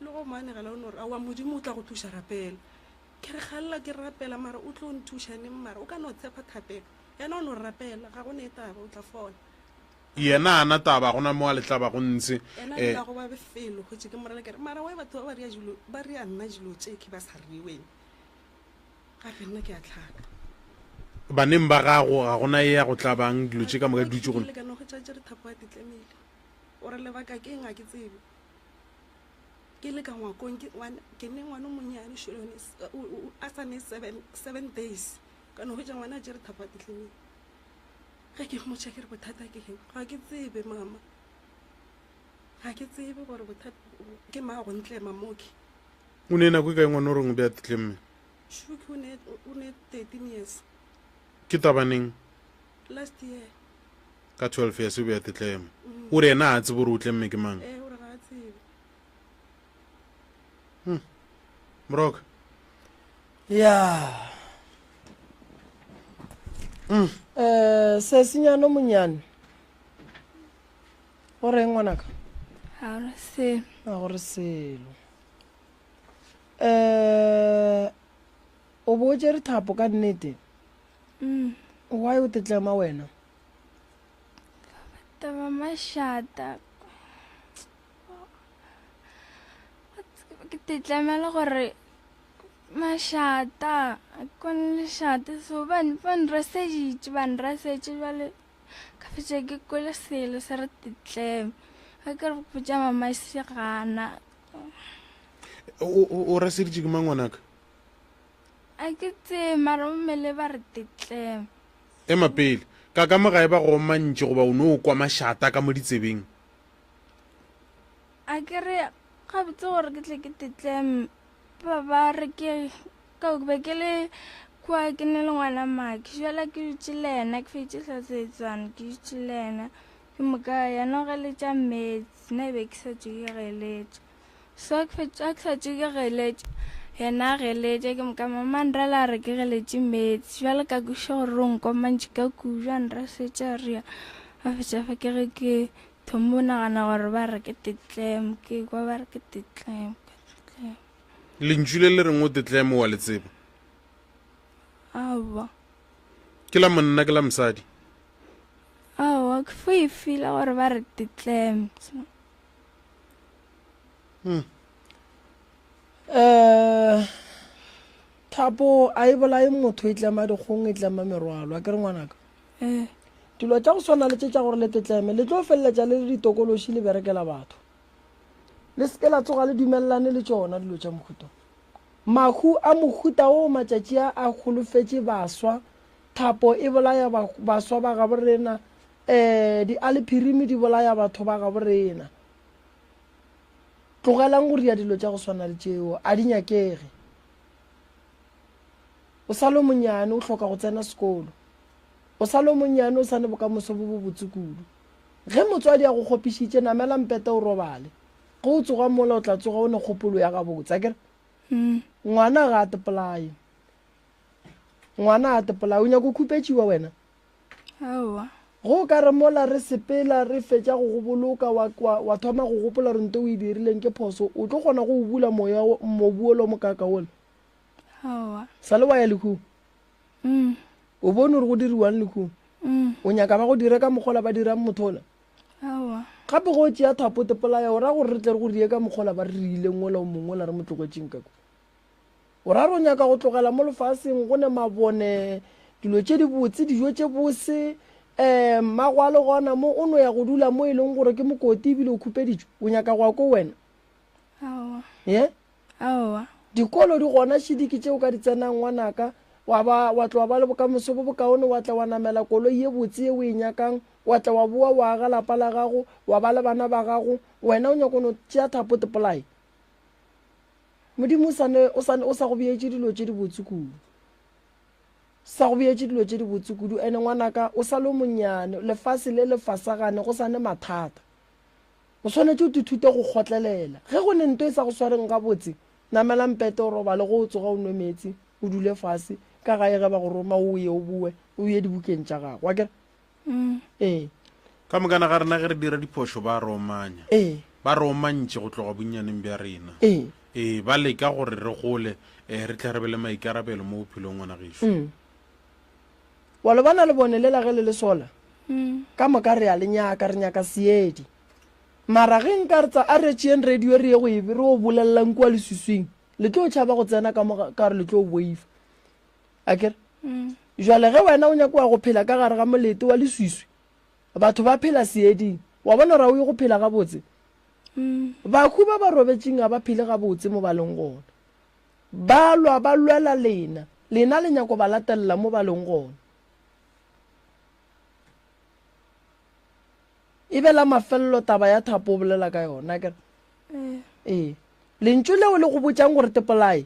Le go mo anegela o no re aowa Modimo o tla go thuša rapela. Ke re galela ke rapela mara o tlo nthuša neng mara o ka no tshepa thapelo. Yena o no re rapela ga go ne taba o tla fola. Yena a na taba gona mo a le tlabago ntshe. Yena a dula go ba befelo hwetše ke morela ke re mara why batho ba ba ria dilo ba ria nna dilo tše ke ba sa riweng. Gape nna ke a tlhaka. Baneng ba gago ga gona e ya go tlabang dilo tše ka moka di dutše go. Ke no hwetša tšere thapo a ditlemile. O re lebaka ke eng ga ke tsebe. Ke le ka ngwakong ke ngwana ke ne ngwana o monnyane šolone a sa ne 7 days. Ka no hwetša ngwana a tšere thapo a ditlemile. Ge ke mmotša ke re bothata ke eng ga ke tsebe mama. Ga ke tsebe gore bothata ke ma go ntlema moke. O ne nako e kae ngwana o reng o be a tlemme? Shuki o ne o ne 13 years. Ke tabaneng? Last year. Ka 12 years o be a tetlema. Mm. O re yena a tsebe gore o tlemme ke mang? Eh, o re ga a tsebe. Hmm. Moroka. Ya. Mm. Eh, sesinyane o monyane. O reng ngwanaka? Ga re selo. Ga gore selo. Eh, o bo o tšere thapo ka nnete? Mm. Why o tetlema wena? Taba mašata. Ke tetlemela gore mašata, kone lešata so ba ba nraseditše ba nrasetše jwale Ka fetša ke kwele selo se re tetleme. Ga ke re botša mama se gana. O raseditše ke mang ngwanaka? A ke tsebe mara bommele ba re tetleme. Ema pele. Ka ka mo gae ba go omantše goba o no kwa mašata ka mo ditsebeng? A ke re gabotse gore ke tle ke tetleme ba ba re ke Ka be ke le kua ke ne le ngwana maki jala ke dutše le yena ke fetše hlatsetswana ke dutše le yena ke moka yena o geletša meetse nna e be ke sa tšwe ke geletša so ke fetša ke sa tšwe ke geletša yena a geletša ke moka mama nrela a re ke geletše meetse jale ka kweša gore o nkomantše ka kudu a nrasetša ria a fetša fa ke ge ke thoma o nagana gore ba re ke tetlem ke kwa ba re ke tetlem ka tetlem Lentšu le le reng o tetleme wa le tseba? Aowa. Ke la monna ke la mosadi? Aowa, ke fo e fila gore ba re tetleme. Hmm. Eh, thapo a e bolaye motho e tlema dikgong e tlema merwalo a ke re ngwanaka Eh. dilo tša go swana le tše tša gore le tetleme le tlo feleletša le le ditokološi le berekela batho Le se ke la tsoga le dumelelane le tšona dilo tša mohuta wo. Mahu a mohuta wo matšatši a a holofetše baswa, thapo e bolaya baswa ba gabo rena, ee, dialephirimi di bolaya batho ba gabo rena. Tlogelang go ria dilo tša go swana le tšeo, a di nyakege. O sa le o monnyane, o hloka go tsena sekolo. O sa le o monnyane, o sa ne bokamoso bo bobotse kudu. Ge motswadi a go kgopišitše, namela mpete o robale. Ge o tsoga mola, o tla tsoga o ne kgopolo ya gabotse, akere? Ngwana ga a tepolaye. Ngwana a tepolaye. O nyaka go khupetšiwa wena? Aowa. Ge o ka re mola re sepela re fetša go go boloka, wa, wa, wa thoma go gopola gore nto o e dirileng ke phoso, o tlo kgona go o bula moya, mobu wola o mokaka wola? Aowa. Sa le wa ya lehung? Mm. O bone gore go diriwang lehung? Mm. O nyaka ba go dire ka mokgola ba dirang motho ola? Aowa. Gape go tšea thapo tepolaya o ra gore re tle re go rie ka mokgola ba re rileng ola o mongwe ola re mo tlogetšeng ka kwa. O ra re o nyaka go tlogela mo lefaseng go ne mabone, dilo tše dibotse, dijo tše bose, um mmago a le gona mo, o no ya go dula mo e leng gore ke mokoti ebile o khupeditšwe. O nyaka go ya ko wena? Aowa. Ye? Aowa. Dikolo di gona šidiki tše o ka di tsenang ngwanaka, wa ba wa tla wa ba le bokamoso bo bokaone, wa tla wa namela koloi ye botse ye o e nyakang, wa tla wa boa wa aga lapa la gago, wa ba le bana ba gago, wena o nyako no tšea thapo tepolae. Modimo o sa ne, o sa, o sa go beetše dilo tše dibotse kudu. Sa go beetše dilo tše dibotse kudu, ene ngwanaka o sa le o monnyane, lefase le le fasagane, go sa ne mathata. O swanetše o tithute go kgotlelela. Ge go ne nto e sa go swareng gabotse, namela mpete o robale, ge o tsoga o nwe meetse, o dule fase. Ka gae ge ba go roma o ye o boe, o ye dibukeng tša gago. Akere? Mm. Ee. Ka mokana ga rena ge re dira diphošo ba re omanya. Ee. Ba re omantše go tloga bonnyaneng bja rena. Ee. Ee, ba leka gore re gole, eh, re tle re be le maikarabelo mo bophelong ngwana gešo. Mm. Wa le bona lebone lela ge le le sola? Mm. Ka moka re a le nyaka, re nyaka seedi. Mara ge nka re tsa a re tšeeng radio re ye go e re o bolelelang kua leswiswing, le tlo tšhaba go tsena ka mo ka gore le tlo boifa. Akere? Mm. Jwale ge wena o nyakoa go phela ka gare ga molete wa leswiswi, batho ba phela seeding, wa bona gore ga o ye go phela gabotse? Mm. Bahu ba ba robetšeng ga ba phele gabotse mo ba leng gona. Ba lwa ba lwela lena, lena le nyako ba latelela mo ba leng gona. E be la mafelelo taba ya thapo o bolela ka yona, akere? Ee. Ee. Lentšu leo le go botšang gore tepolae,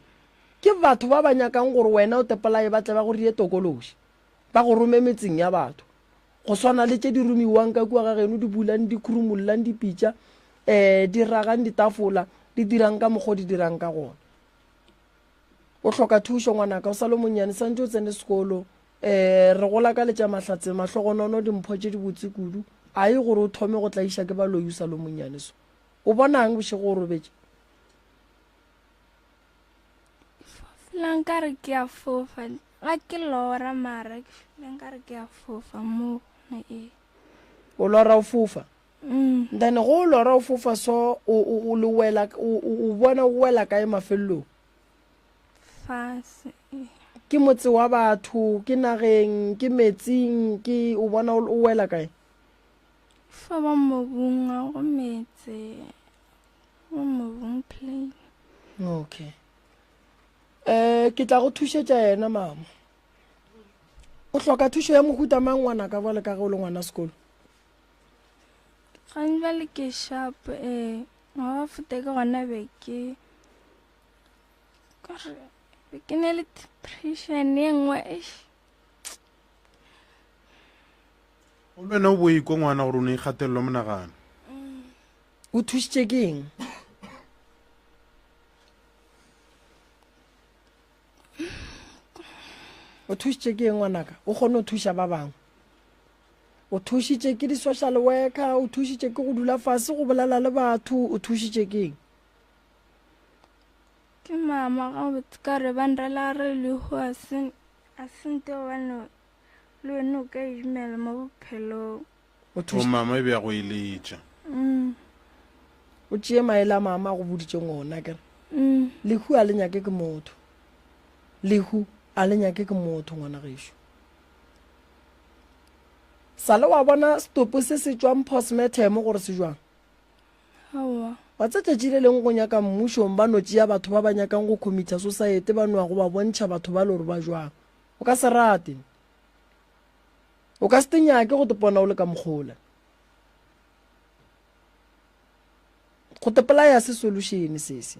ke batho ba ba nyakang gore wena o tepolae ba tle ba go rie tokološi, ba go rome metseng ya batho. Go swana le tše di romiwang ka kua ga geno di bulang di khurumollang dipitša, um di ragang ditafola, di dirang ka mokgwa o di dirang ka gona. O hloka thušo ngwanaka, o sa le monnyane, santše o tsene sekolo. Um re go lakaletša mahlatse, mahlogonono, dimpho tše dibotse kudu. A e gore o thome go tlaiša ke baloi o sa le monnyane so. O bonang bošego o robetše? Fela nkare ke a fofa. Ga ke lora mara ke fela nkare ke a fofa mo gona ee. O lora o fofa? Mm. Then go o lora o fofa so o o o le wela o o bona o wela kae mafelelong? Fase. Ee. Ke motse wa batho, ke nageng, ke metsing, ke o bona o wela kae? Fa ba mobung ga go meetse mo mobung plain. Okay. Eh ke tla go thušetša yena mama. O hloka thušo ya mohuta mang ngwanaka bjale ka ge o le ngwana sekolo? Gane bjale ke sharp eh ngwaga fete ke gona be ke kore be ke ne le depression ye nngwe eish. O le wena o bo ikwa ngwana gore o ne kgatelelo monagano. O thušitše ke eng? O thušitše ke eng ngwanaka? O kgone go thuša ba bangwe. O thušitše ke di-social worker, o thušitše ke go dula fase go bolela le batho, o thušitše ke eng? Ke mama gabotse ka re ba nrela re lehu a se a se nte gobane le wena o ka e dumela mo bophelong. O O thušitše mama e be a go eletša. Mm. O tšee maele a mama a go boditšeng ona kere. Mm. Lehu a le nyake ke motho. Lehu a le nyake ke motho ngwana gešo. Sale wa bona setopo se se tšwang postmortem gore se jwang? Aowa. Wa tse tšatši le leng go nyaka mmušong ba no tšea batho ba ba nyakang go committer society ba noa go ba bontšha batho ba le gore ba jwang. O ka se rate. O ka se te nyake go te pona o le ka mokgola. Go te polaya se solution sese.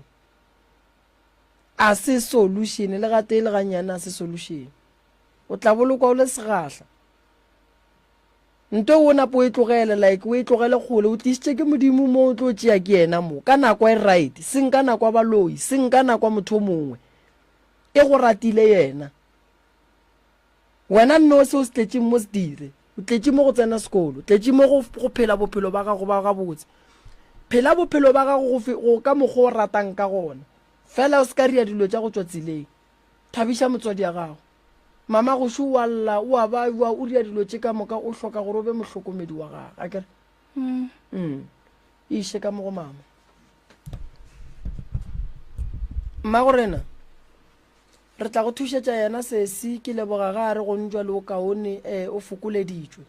A se solution le gatee le gannyane a se solution. O tla bolokwa o le segahla. Nto o napo o e tlogele like o e tlogele kgole o tlišitše ke Modimo mo o tlo tšea ke yena mo ka nako e right seng ka nako ya baloi seng ka nako ya motho o mongwe e go ratile yena. Wena nno se o se tletšeng mo se dire. O tletše mo go tsena sekolo. O tletše mo go, go phela bophelo ba gago ba gabotse. Phela bophelo ba gago go, go ka mokgwa o ratang ka gona. Fela o se ka ria dilo tša go tšwa tseleng. Thabiša motswadi ya gago. Mama gošo o a lla, o a babja, o ria dilo tše ka moka, o hloka gore o be mohlokomedi wa gage. Akere? Mm. Mm. E iše ka mo go mama. Mmagorena. Re tla go thušetša yena sesi, ke leboga ga a re go ntšwa le o kaone, ee, o fokoleditšwe.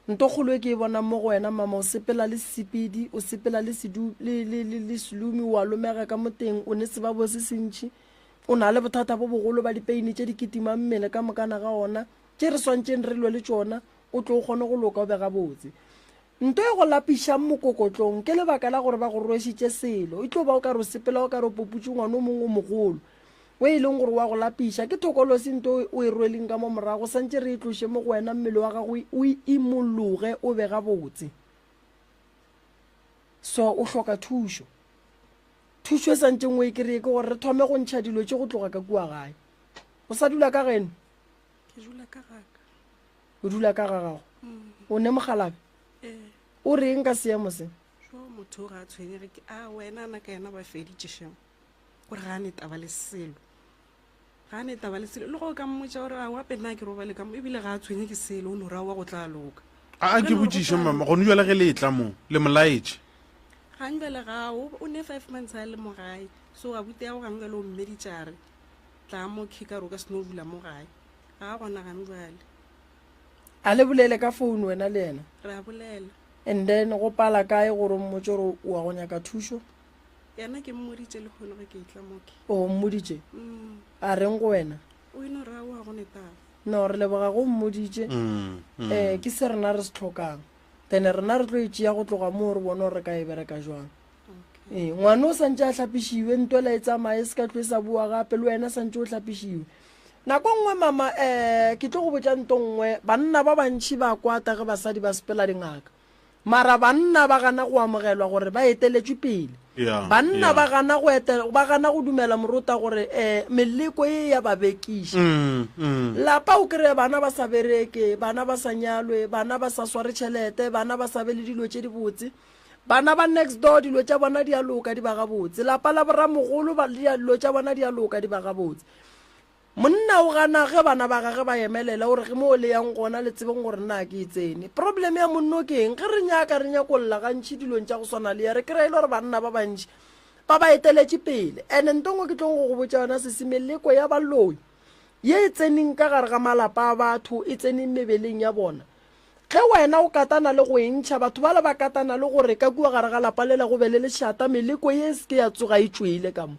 Nto kgolo e ke e bonang mo go wena mama, o sepela le sesepedi, o sepela le sedu, le, le, le, le selumi, o a lomega ka mo teng, o ne sebabo se sentši, o na le bothata bo bogolo ba dipeini tše di kitimang mmele ka mokana ga ona, tše re swantšeng re lwe le tšona, o tlo o kgone go loka o be gabotse. Nto e go lapišang mokokotlong ke lebaka la gore ba go rwešitše selo. E tlo ba o ka re o sepela o ka re o poputše ngwana o mongwe o mogolo o e leng gore wa go lapiša. Ke thokolosi nto o e rweleng ka mo morago, santše re e tloše mo go wena mmele wa gago o imologe o be gabotse. So o hloka thušo. Thušo e santšeng o e kreye ke gore re thome go ntšha dilo tše go tloga ka kua gae. O sa dula ka geno? Ke dula ka gaka. O dula ka ga gago? O ne mogalabe? Ee. O reng ka seemo se? Jo motho o ga a tshwenyege ke a wena na ka yena ba feditše shem. Gore ga a ne taba le selo. Ga a ne taba le selo. Le go ka mmotša gore a wa pena ke robale ka mo ebile ga a tshwenye ke selo o no ra wa go tla loka. A a ke botšiše mama gone jale ge le etla mo le molaetše. Gang bjale ga o o ne 5 months a le mo gae. So abuti ya go gang bjale o mmeditše a re tla mo khe ka re o ka se no dula mo gae. Ga a gona gang bjale. A le bolele ka phone wena le yena? Re a bolela. And then go pala kae gore o mmotše gore o wa go nyaka thušo? Yena ke mmoditše lehono ge ke etla mo ke. O mmoditše? Mm. A reng go wena? O eno ra o a go netaba. No, re leboga go mmoditše. Mm, mm. Eh, ke se rena re se tlhokang. Then rena re tlo e tšea go tloga moo re bone gore re ka e bereka jwang. Okay. Ee, ngwana o santše a hlapišiwe, ntwela e tsamaye, se ka tlo e sa boa gape, le wena santše o hlapišiwe. Nako nngwe mama, eh, ke tlo go botša nto nngwe, banna ba bantši ba kwata ge basadi ba sepela dingaka. Mara banna ba gana go amogelwa gore ba eteletšwe pele. Yeah, Banna yeah. ba gana go etela, ba gana go dumela morota gore eh, meleko e ya ba bekiša. Mm, mm. Lapa o kry-e bana ba sa bereke, bana ba sa nyalwe, bana ba sa sware tšhelete, bana ba sa be le dilo tše dibotse. Bana ba next door dilo tša bona di a loka di ba gabotse. Lapa la boramogolo ba dilo tša bona di a loka di ba gabotse. Monna o gana ge bana ba gage ba emelela o re ge mo le yang gona le tsebeng gore nna ke e tsene. Problem ya monno ke eng? Ge re nyaka re nyakolla gantši dilong tša go swana le ya re kry-e le gore banna ba bantši ba ba eteletše pele. And-e nto nngwe ke tlong go go botša yona sesi, meleko ya baloi ye e tseneng ka gare ga malapa a batho e tseneng mebeleng ya bona. Ge wena o katana le go e ntšha, batho bale ba katana le gore ka kua gare ga lapa lela go be le lešata, meleko ye e se ke ya tsoga e tšwele ka mo.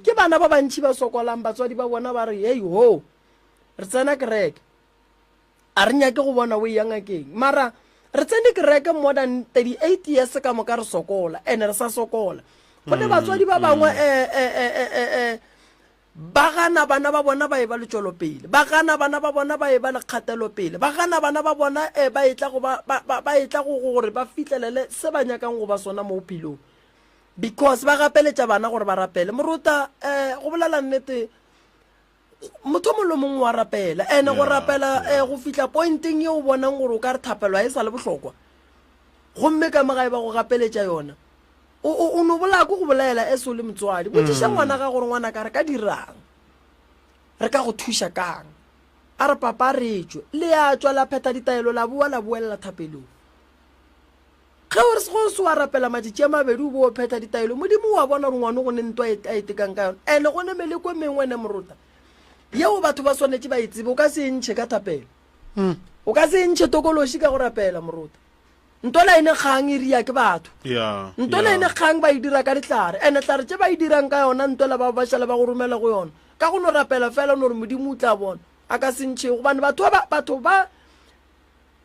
Ke bana ba bantši ba sokolang, batswadi ba bona ba re, Hei ho, re tsena kereke. A re nyake go bona o eya ngakeng. Mara re tsene kereke more than 38 years ka moka re sokola, and re sa sokola. Go ne batswadi ba bangwe eh, eh, eh, eh, eh, eh, ba gana bana ba bona ba e ba le tšwelopele, ba gana bana ba bona ba e ba le kgatelopele, ba gana bana ba bona eh, ba etla go ba, ba, ba, ba etla go gore ba fihlelele se ba nyakang go ba sona mo bophelong. Because ba gapeletša bana gore ba rapele. Moruta, eh, go bolela nnete, motho mongwe le mongwe wa rapela. And go rapela eh, go fihla pointeng ye o bonang gore o ka re thapelo ga e sa le bohlokwa. Gomme ka mo gae ba go gapeletša yona. O, o, o no bolaya ko go bolaela as o le motswadi. Botšiša ngwana ga gore ngwana ka re ka dirang? Re ka go thuša kang? A re papa re tšwe. Le a tšwa la phetha ditaelo la boa la boelela thapelong. Ge o re go se wa rapela matšatši a mabedi o bo o phetha ditaelo, Modimo o a bona gore ngwano go ne ntwa e a e tekang ka yona. Ene go ne meleko e mengwe ene morota yeo batho ba swanetše ba e tsebe. O ka se e ntšhe ka thapelo. O ka se e ntšhe tokološi ka go rapela morota. Ntwela e ne kgang e ria ke batho. Yeah, Ntwela e ne yeah. kgang ba e dira ka dihlare. Ene hlare tše ba e dirang ka yona ntwela ba ba šale ba go romela go yona. Ka go no rapela fela o no re Modimo o tla bona. A ka se ntšhe gobane batho ba batho ba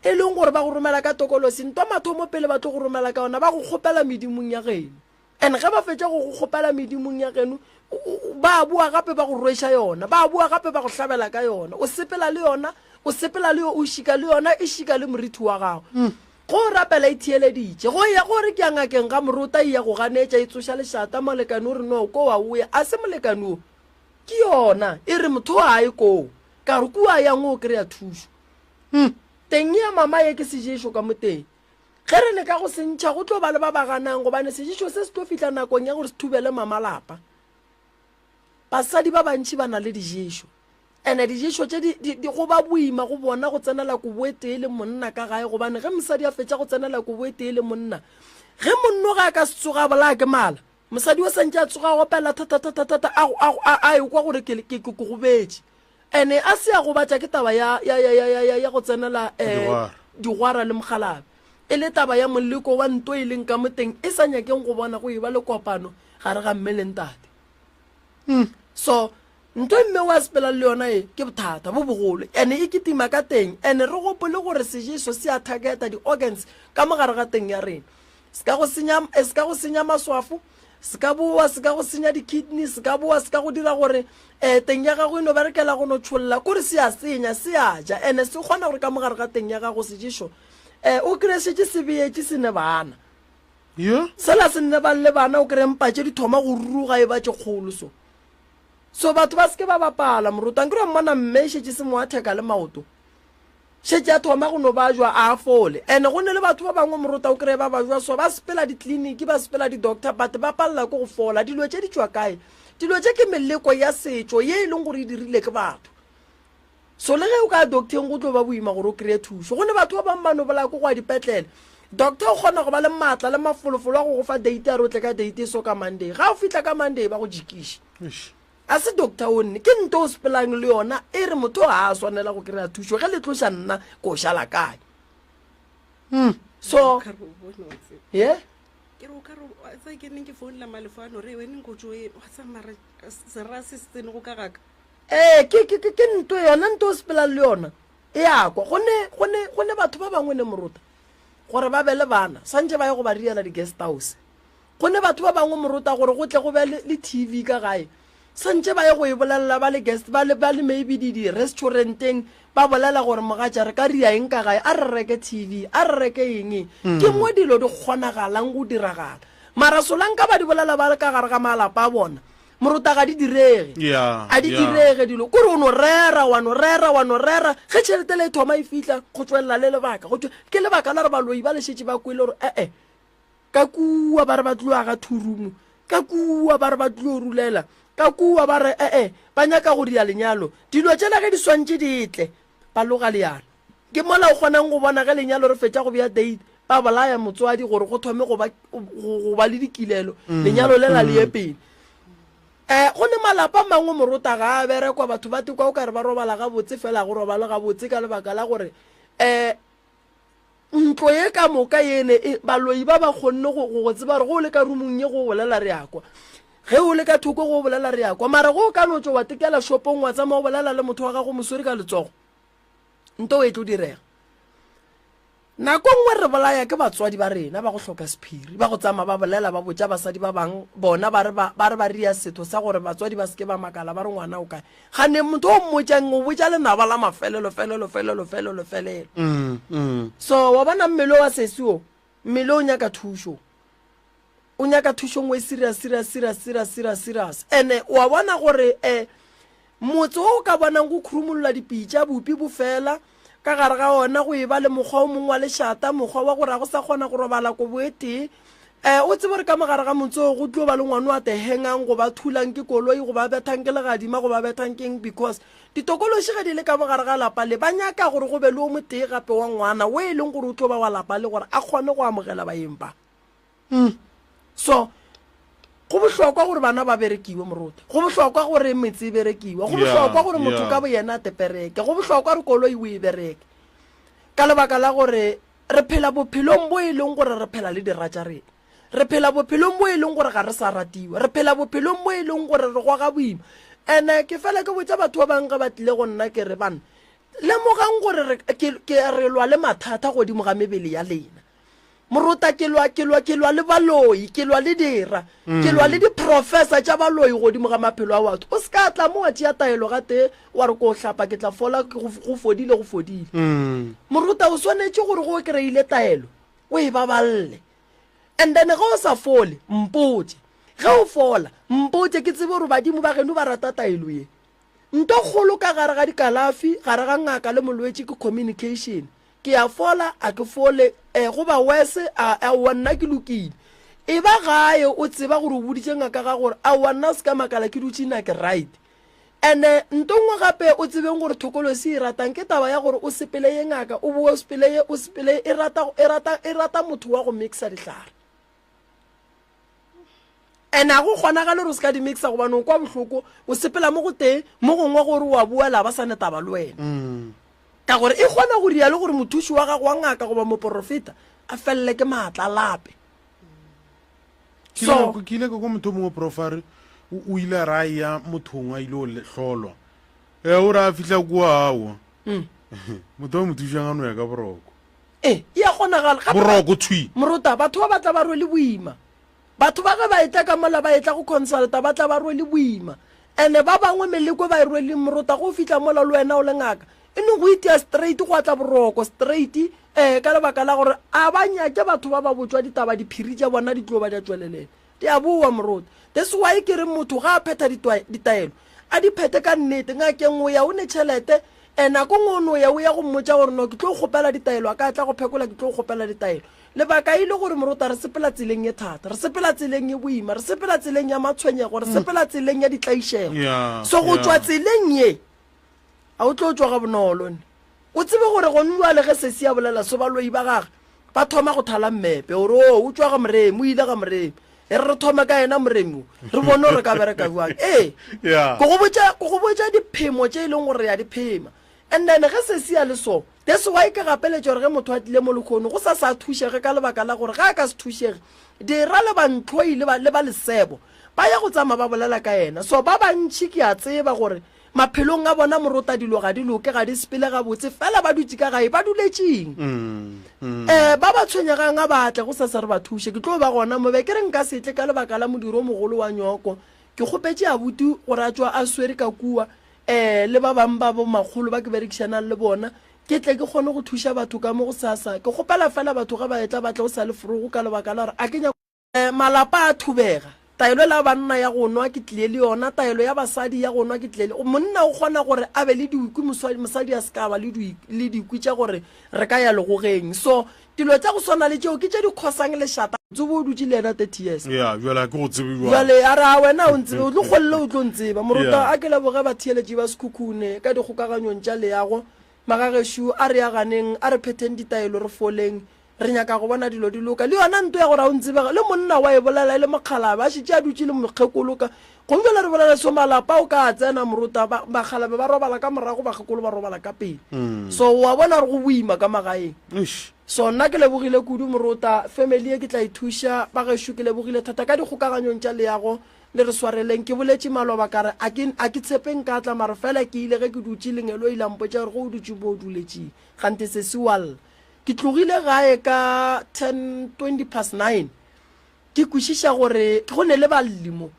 E leng gore ba go romela ka tokolosi, ntwa mathomo pele ba tlo go romela ka yona, ba go kgopela medimong ya geno. And ge ba fetša go go kgopela medimong ya geno, ba boa gape ba go rweša yona, ba boa gape ba go hlabela ka yona. O sepela le yona, o sepela le yo, o šika le yona, e šika le morithi wa gago. Go o rapela e theeleditše. Go ya go re ke ya ngakeng ga morota, e ya go ganetša, e tsoša lešata, molekane o re no, ko wa o ya. A se molekane o, ke yona, e re motho o a ye koo. Ka re kua yang o kry-a thušo. Hm, teng ya mama ye ke seješo ka mo teng. Ge re leka go se ntšha, go tlo ba le ba ba ganang gobane seješo se se tlo fihla nakong ya gore se thubele mama lapa. Basadi ba bantši ba na le diješo. Ene diješo tše di, di, di go ba boima go bona go tsenela kobo e tee le monna ka gae gobane ge mosadi a fetša go tsenela kobo e tee le monna, ge monno ge a ka se tsoga a bolaya ke mala, mosadi o santše a tsoga a opela thata-thata-thata a, a, a, a ekwa gore ke, ke, ke, ke gobetše. Ene a se a gobatša ke taba ya, ya, ya, ya, ya, ya, ya go tsenela eh, Digwara. digwara le mokgalabje. E le taba ya moleko wa nto e leng ka mo teng e sa nyakeng go bona go eba le kopano gare ga mme le ntate. So, nto e mme o a sepelang le yona e ke bothata bo bogolo. Ene e kitima ka teng. Ene re gopole gore sejeso se a targeta di-organs ka mo gare ga teng ya rena. Se ka go senya, eh, se ka go senya maswafo, se ka boa se ka go senya di-kidney, se ka boa se ka go dira gore um teng ya gago e no berekela go no tšholla, kore se a senya, se a ja, ene se kgona gore ka mo gare ga teng ya gago seješo um o kry-e šetše se beetše se ne bana. Yeah. Sela se nne bang le bana o kry-e mpa tše di thoma go ruruga e ba tše kgolo so. So batho ba se ke ba bapala moruta. Nkere wa mmona mme e šetše se mo atheka le maoto. Šetše a thoma go no bajwa a a fole. And go ne le batho ba bangwe morota o kreye ba bajwa so ba sepela ditleliniki ba sepela di-doctor but ba palela ke go fola. Dilo tše di tšwa kae? Dilo tše ke meleko ya setšo ye e leng gore e dirile ke batho. So le ge o ka ya docteng go tlo ba boima gore o kreye thušo. Go ne batho ba bangwe ba no bolaya ko go ya dipetlele. Doctor o kgona go ba le maatla le mafolofolo a go go fa date a re o tle ka date e so ka Monday. Ga o fihla ka Monday ba go jikiše. A se doctor o nne, ke nto o sepelang le yona e re motho ga a swanela go kry-a thušo ge le tloša nna ko šala kae. Hmm. So, ye? Ke re o ka re wa tseba ke neng ke founela Malefo a no re wene nko tšo e wa tseba mara sera se se tsene go ka gaka. Ee, ke ke ke nto yona nto o sepelang le yona e a kwa. Go ne go ne go ne batho ba bangwe ne morota gore ba be le bana swantše ba ye go ba riela di-guest house. Go ne batho ba bangwe morota gore go tle go be le, le TV ka gae. Santše ba ye go e bolelela ba le guest, ba le, ba le maybe di, di restauranteng, ba bolela gore mogatša re ka ria eng ka gae, a re reke TV, a re reke eng eng. Ke mo dilo di kgonagalang go diragala. Mara solanka ba di bolela ba le ka gare ga malapa a bona, morota ga di direge. Yeah, A di yeah. direge dilo. Kore o no rera, wa no rera, wa no rera. Ge tšhelete le e thoma e fihla, go tšwelela le lebaka. Go tšwe, ke lebaka la gore baloi ba le šetše ba kwele gore e-e, Ka kua ba re ba tlo aga thurumu, ka kua ba re ba tlo rulela, ka kua ba re e-e, ba nyaka go dia lenyalo. Dilo tšela ge di swantše di tle, ba loga leano. Ke mola o kgonang go bona ge lenyalo re fetša go bea date, ba bolaya motswadi gore go thome go ba, go, go ba le dikilelo, lenyalo lela le ye pele. Um go ne malapa a mangwe morota ga a berekwa, batho ba tekwa o ka re ba robala gabotse, fela ga go robale gabotse ka lebaka la gore um Ntlo ye ka moka yene e, baloi ba ba kgonne go, go, go tseba gore ge o le ka rumong ye go bolela re a kwa. Ge o le ka thoko go bolela re a kwa. Mara ge o ka no tšwa wa tekela shopong wa tsamaya o bolela le motho wa gago moswere ka letsogo, nto e tlo direga. Nako nngwe re bolaya ke batswadi ba rena ba go hloka sephiri, ba go tsamaya ba bolela ba botša basadi ba bang bona ba re ba, ba re ba ria setho sa gore batswadi ba se ke ba makala ba re ngwana o kae. Gane motho o mmotšang o botša lenaba la mafelelo felelo felelo felelo felelo. Mm, mm. So wa bona mmele wa sesi o, mmele o nyaka thušo. O nyaka thušo nngwe serious serious serious serious serious serious. Ene wa bona gore eh motse o o ka bonang go khurumolola dipitša bupi bo fela ka gare ga ona go e ba le mokgwa o mongwe wa lešata, mokgwa wa gore ga go sa kgona go robala kobo e tee. Um o tsebe gore ka mo gare ga motse oo go tlo ba le ngwana o a tehengang goba thulang ke koloi goba bethang ke legadima goba bethang ke eng because ditokološi ge di le ka mo gare ga lapa le ba nyaka gore go be le o motee gape wa ngwana o e leng gore o tlo ba wa lapa le gore a kgone go amogela baeng ba. So go bohlokwa gore bana ba berekiwe moruti, go bohlokwa gore metse e berekiwe, go bohlokwa gore motho ka boyena a tepereke, go bohlokwa gore koloi o e bereke ka lebaka la gore Re phela bophelong bo e leng gore re phela le dira tša rena. Re phela bophelong bo e leng gore ga re sa ratiwa. Re phela bophelong bo e leng gore re goga boima. And-e ke fela ke botša batho ba bangwe ge ba tlile go nna ke re, Banna, lemogang gore re, ke, ke, re lwa le mathata godimo ga mebele ya lena. Morota, ke lwa, ke lwa, ke lwa le baloi, ke lwa le dira, ke lwa le diprofesa tša baloi godimo ga maphelo a batho. O se ka tla mo wa tšea taelo gatee wa re ko hlapa ke tla fola, go, go fodile, go fodile. Morota, o swanetše gore ge o kry-ile taelo o e baballe. And then ge o sa fole, mpotše. Ge o fola, mpotše ke tsebe gore badimo ba geno ba rata taelo ye. Nto kgolo ka gare ga dikalafi, gare ga ngaka le molwetši ke communication. Ke a fola, a ke fole, eh, go ba worse, a, aowa nna ke lokile. E ba gae o tseba gore o boditše ngaka ga gore aowa nna o se ka makala ke dutše na ke right. And-e nto nngwe gape o tsebeng gore thokolosi e ratang ke taba ya gore o sepele ye ngaka, o boe o sepele ye, o sepele ye, e rata, e rata, e rata motho wa go mixa dihlare. And a go kgonagale gore o se ka di mixa gobane o kwa bohloko, o sepela mo go tee, mo gongwe gore o a boela ba sa ne taba le wena. Ka gore e kgona go rialo gore mothuši wa gago wa ngaka goba moporofeta a felele ke maatla a lape. Ke So, ile ke ile ka kwa motho o mongwe prof a re o o ile a re a eya mothong a ile go le- hlolwa e o re a fihla kua aowa motho wa mo thušang a no ya ka boroko ee, e a kgonagala. Gape ba- boroko thwi Morota, batho ba ba tla ba rwele boima. Batho ba ge ba etla ka mola ba etla go consulta ba tla ba rwele boima. Ene ba bangwe meleko ba e rweleng morota go fihla mola le wena o le ngaka e no go itia straight gwa tla boroko straight eh ka lebaka la gore a ba nyake batho ba ba botšwa ditaba diphiri tša bona di tlo ba di a tšwelelela di a boa morota. That's why ke re motho ga a phetha ditaelo. A di phethe ka nnete. Ngakeng o ya o ne tšhelete, and nako nngwe o no ya o ya go mmotša gore no ke tlo kgopela ditaelo, a ka tla go phekola ke tlo kgopela ditaelo. Lebaka e le gore morota re sepela tseleng ye thata, re sepela tseleng ye boima, re sepela tseleng ya matshwenyego, re sepela tseleng ya ditlaišego. Yeah, So go yeah. tšwa tseleng ye a o tlo tšwa gabonolo ne. O tsebe gore gone jwale ge sesi a bolela so baloi ba gage ba thoma go thala mmepe gore o o tšwa ga Moremi, o ile ga Moremi. E re re thome ka yena Moremi o, re bone gore re ka bereka bjang. Ee, Yeah. ke go botša, ke go botša diphemo tše e leng gore re a di phema. And then ge sesi a le so, that's why ke gapeletša gore ge motho a tlile mo lekgono go sa sa thušege ka lebaka la gore ge a ka se thušege, dira le bantlhoi le ba, le ba lesebo ba ya go tsamaya ba bolela ka yena. So ba bantši ke a tseba gore Maphelong a bona morota dilo ga di loke, ga di sepele gabotse, fela ba dutše ka gae, ba duletšeng? Um ba ba tshwenyegang a ba tle gosasa re ba thuše. Ke tlo ba gona mo. Be ke re nka se tle ka lebaka la modiro o mogolo wa nyoko. Ke kgopetše abuti gore a tšwa a swere ka kua, um le ba bang ba bomakgolo ba ke berekišanang le bona, ke tle ke kgone go thuša batho ka mo gosasa. Ke kgopela fela batho ge ba etla ba tle go sa le forogo ka lebaka la gore a ke nyako. Malapa a thubega. Taelo la banna ya go nwa ke tlile le yona, taelo ya basadi ya go nwa ke tlile le. Monna o kgona gore a be le dikwi, mosadi a se ka ba le le dikwi tša gore re ka ya legogeng. So, dilo tša go swana le tšeo ke tše di khosang lešata. Tsebo o dutše le yena 30 years. Ya, bjale ga ke go tsebe bjang. Bjale a re, a wena o ntsebe, o tlo kgolle o tlo ntseba. Moruta, Ya. a ke leboge batheeletši ba Sekhukhune ka dikgokaganyong tša leago. Magagešo, a re aganeng, a re phetheng ditaelo re foleng. Re nyaka go bona dilo di loka. Le yona nto ya gore a o ntsebega, le monna wa e bolela e le mokgalabje, a šetše a dutše le mokgekolo ka. Gongwe bjale re bolela so malapa o ka a tsena morota, ba, bakgalabje ba robala ka morago, bakgekolo ba robala ka pele. So wa bona gore go boima ka magaeng. Eish. So nna ke lebogile kudu morota, family ye ke tla e thuša, ba gešo ke lebogile thata ka dikgokaganyong tša leago, le re swareleng. Ke boletše maloba ka re a ke, a ke tshepe nka tla mara fela ke ile ge ke dutše lengeloi la mpotša gore ge o dutše mo o duletšeng gante sesi wa lla. Ke tlogile gae ka ten 20 past 9 ke kwešiša gore go ne le balli mo.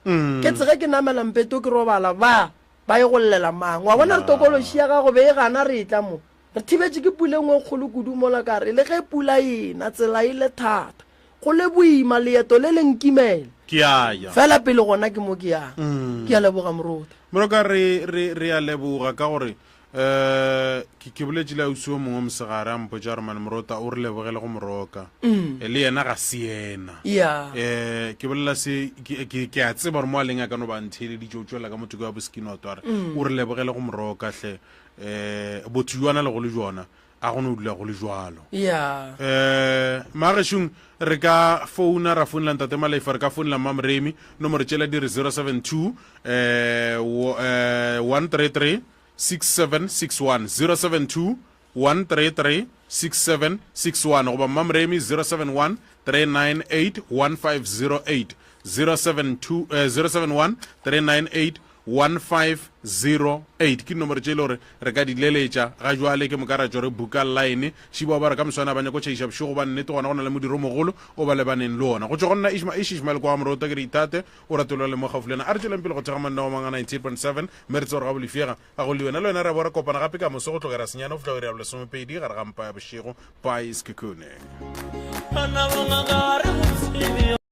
Ke tsege ke namela mpeto ke robala ba ba ye go llela mang. Wa bona re tokološi ya gago be e gana re etla mo. Re thibetše ke pula e nngwe e kgolo kudu mola ka re le ge pula e na tsela e le thata go le boima leeto le le nkimela. Ke a ya. Fela pele gona ke mo ke yang. Ke a leboga Morota. Moroka re re re a leboga ka gore Um ke, ke boletše le ausi yo mongwe mosegare, a mpotša gore mane Morota o re lebogele go mo roka. Mm. Le yena ga se yena. Yeah. Eh, ke bolela se, ke, ke, ke a tseba gore mo a leng a ka no ba ntheeleditše, o tšwelela ka motho wa boskinoto, a re, mm. o re lebogele go mo roka hle. Eh, botho jona le go le jona, a go no dula go le jwalo. Yeah. Eh, magešong re ka founa ra founela ntate Malefa, re ka founela Mmamoremi, nomoro tšela di re 072 eh, wo, eh, 133 6761 072 133 6761 goba Mmamoremi 071 398 1508 072 eh, 071 398 1508 ke dinomoro tše e le gore re ka di leletša ga jwale ke moka ra tšwa re buka line šiba ba re ka moswana ba nyako tšhaiša bošego ba nnete gona go na le modiro mogolo o ba lebaneng le ona go tšwa go nna ishma ish ishmael kwa morota ke re ithate o ratelwa le mo gaufi le wena a re tšweleng pele go thekga mananeo a mangwe a 98.7 mme re tsebe gore ga bolefega ga go le wena le wena re a bo re kopana gape ka moso go tlogera senyane go fihla go iri ya bolesomepedi gare ga mpa ya bošego bye sekhukhune.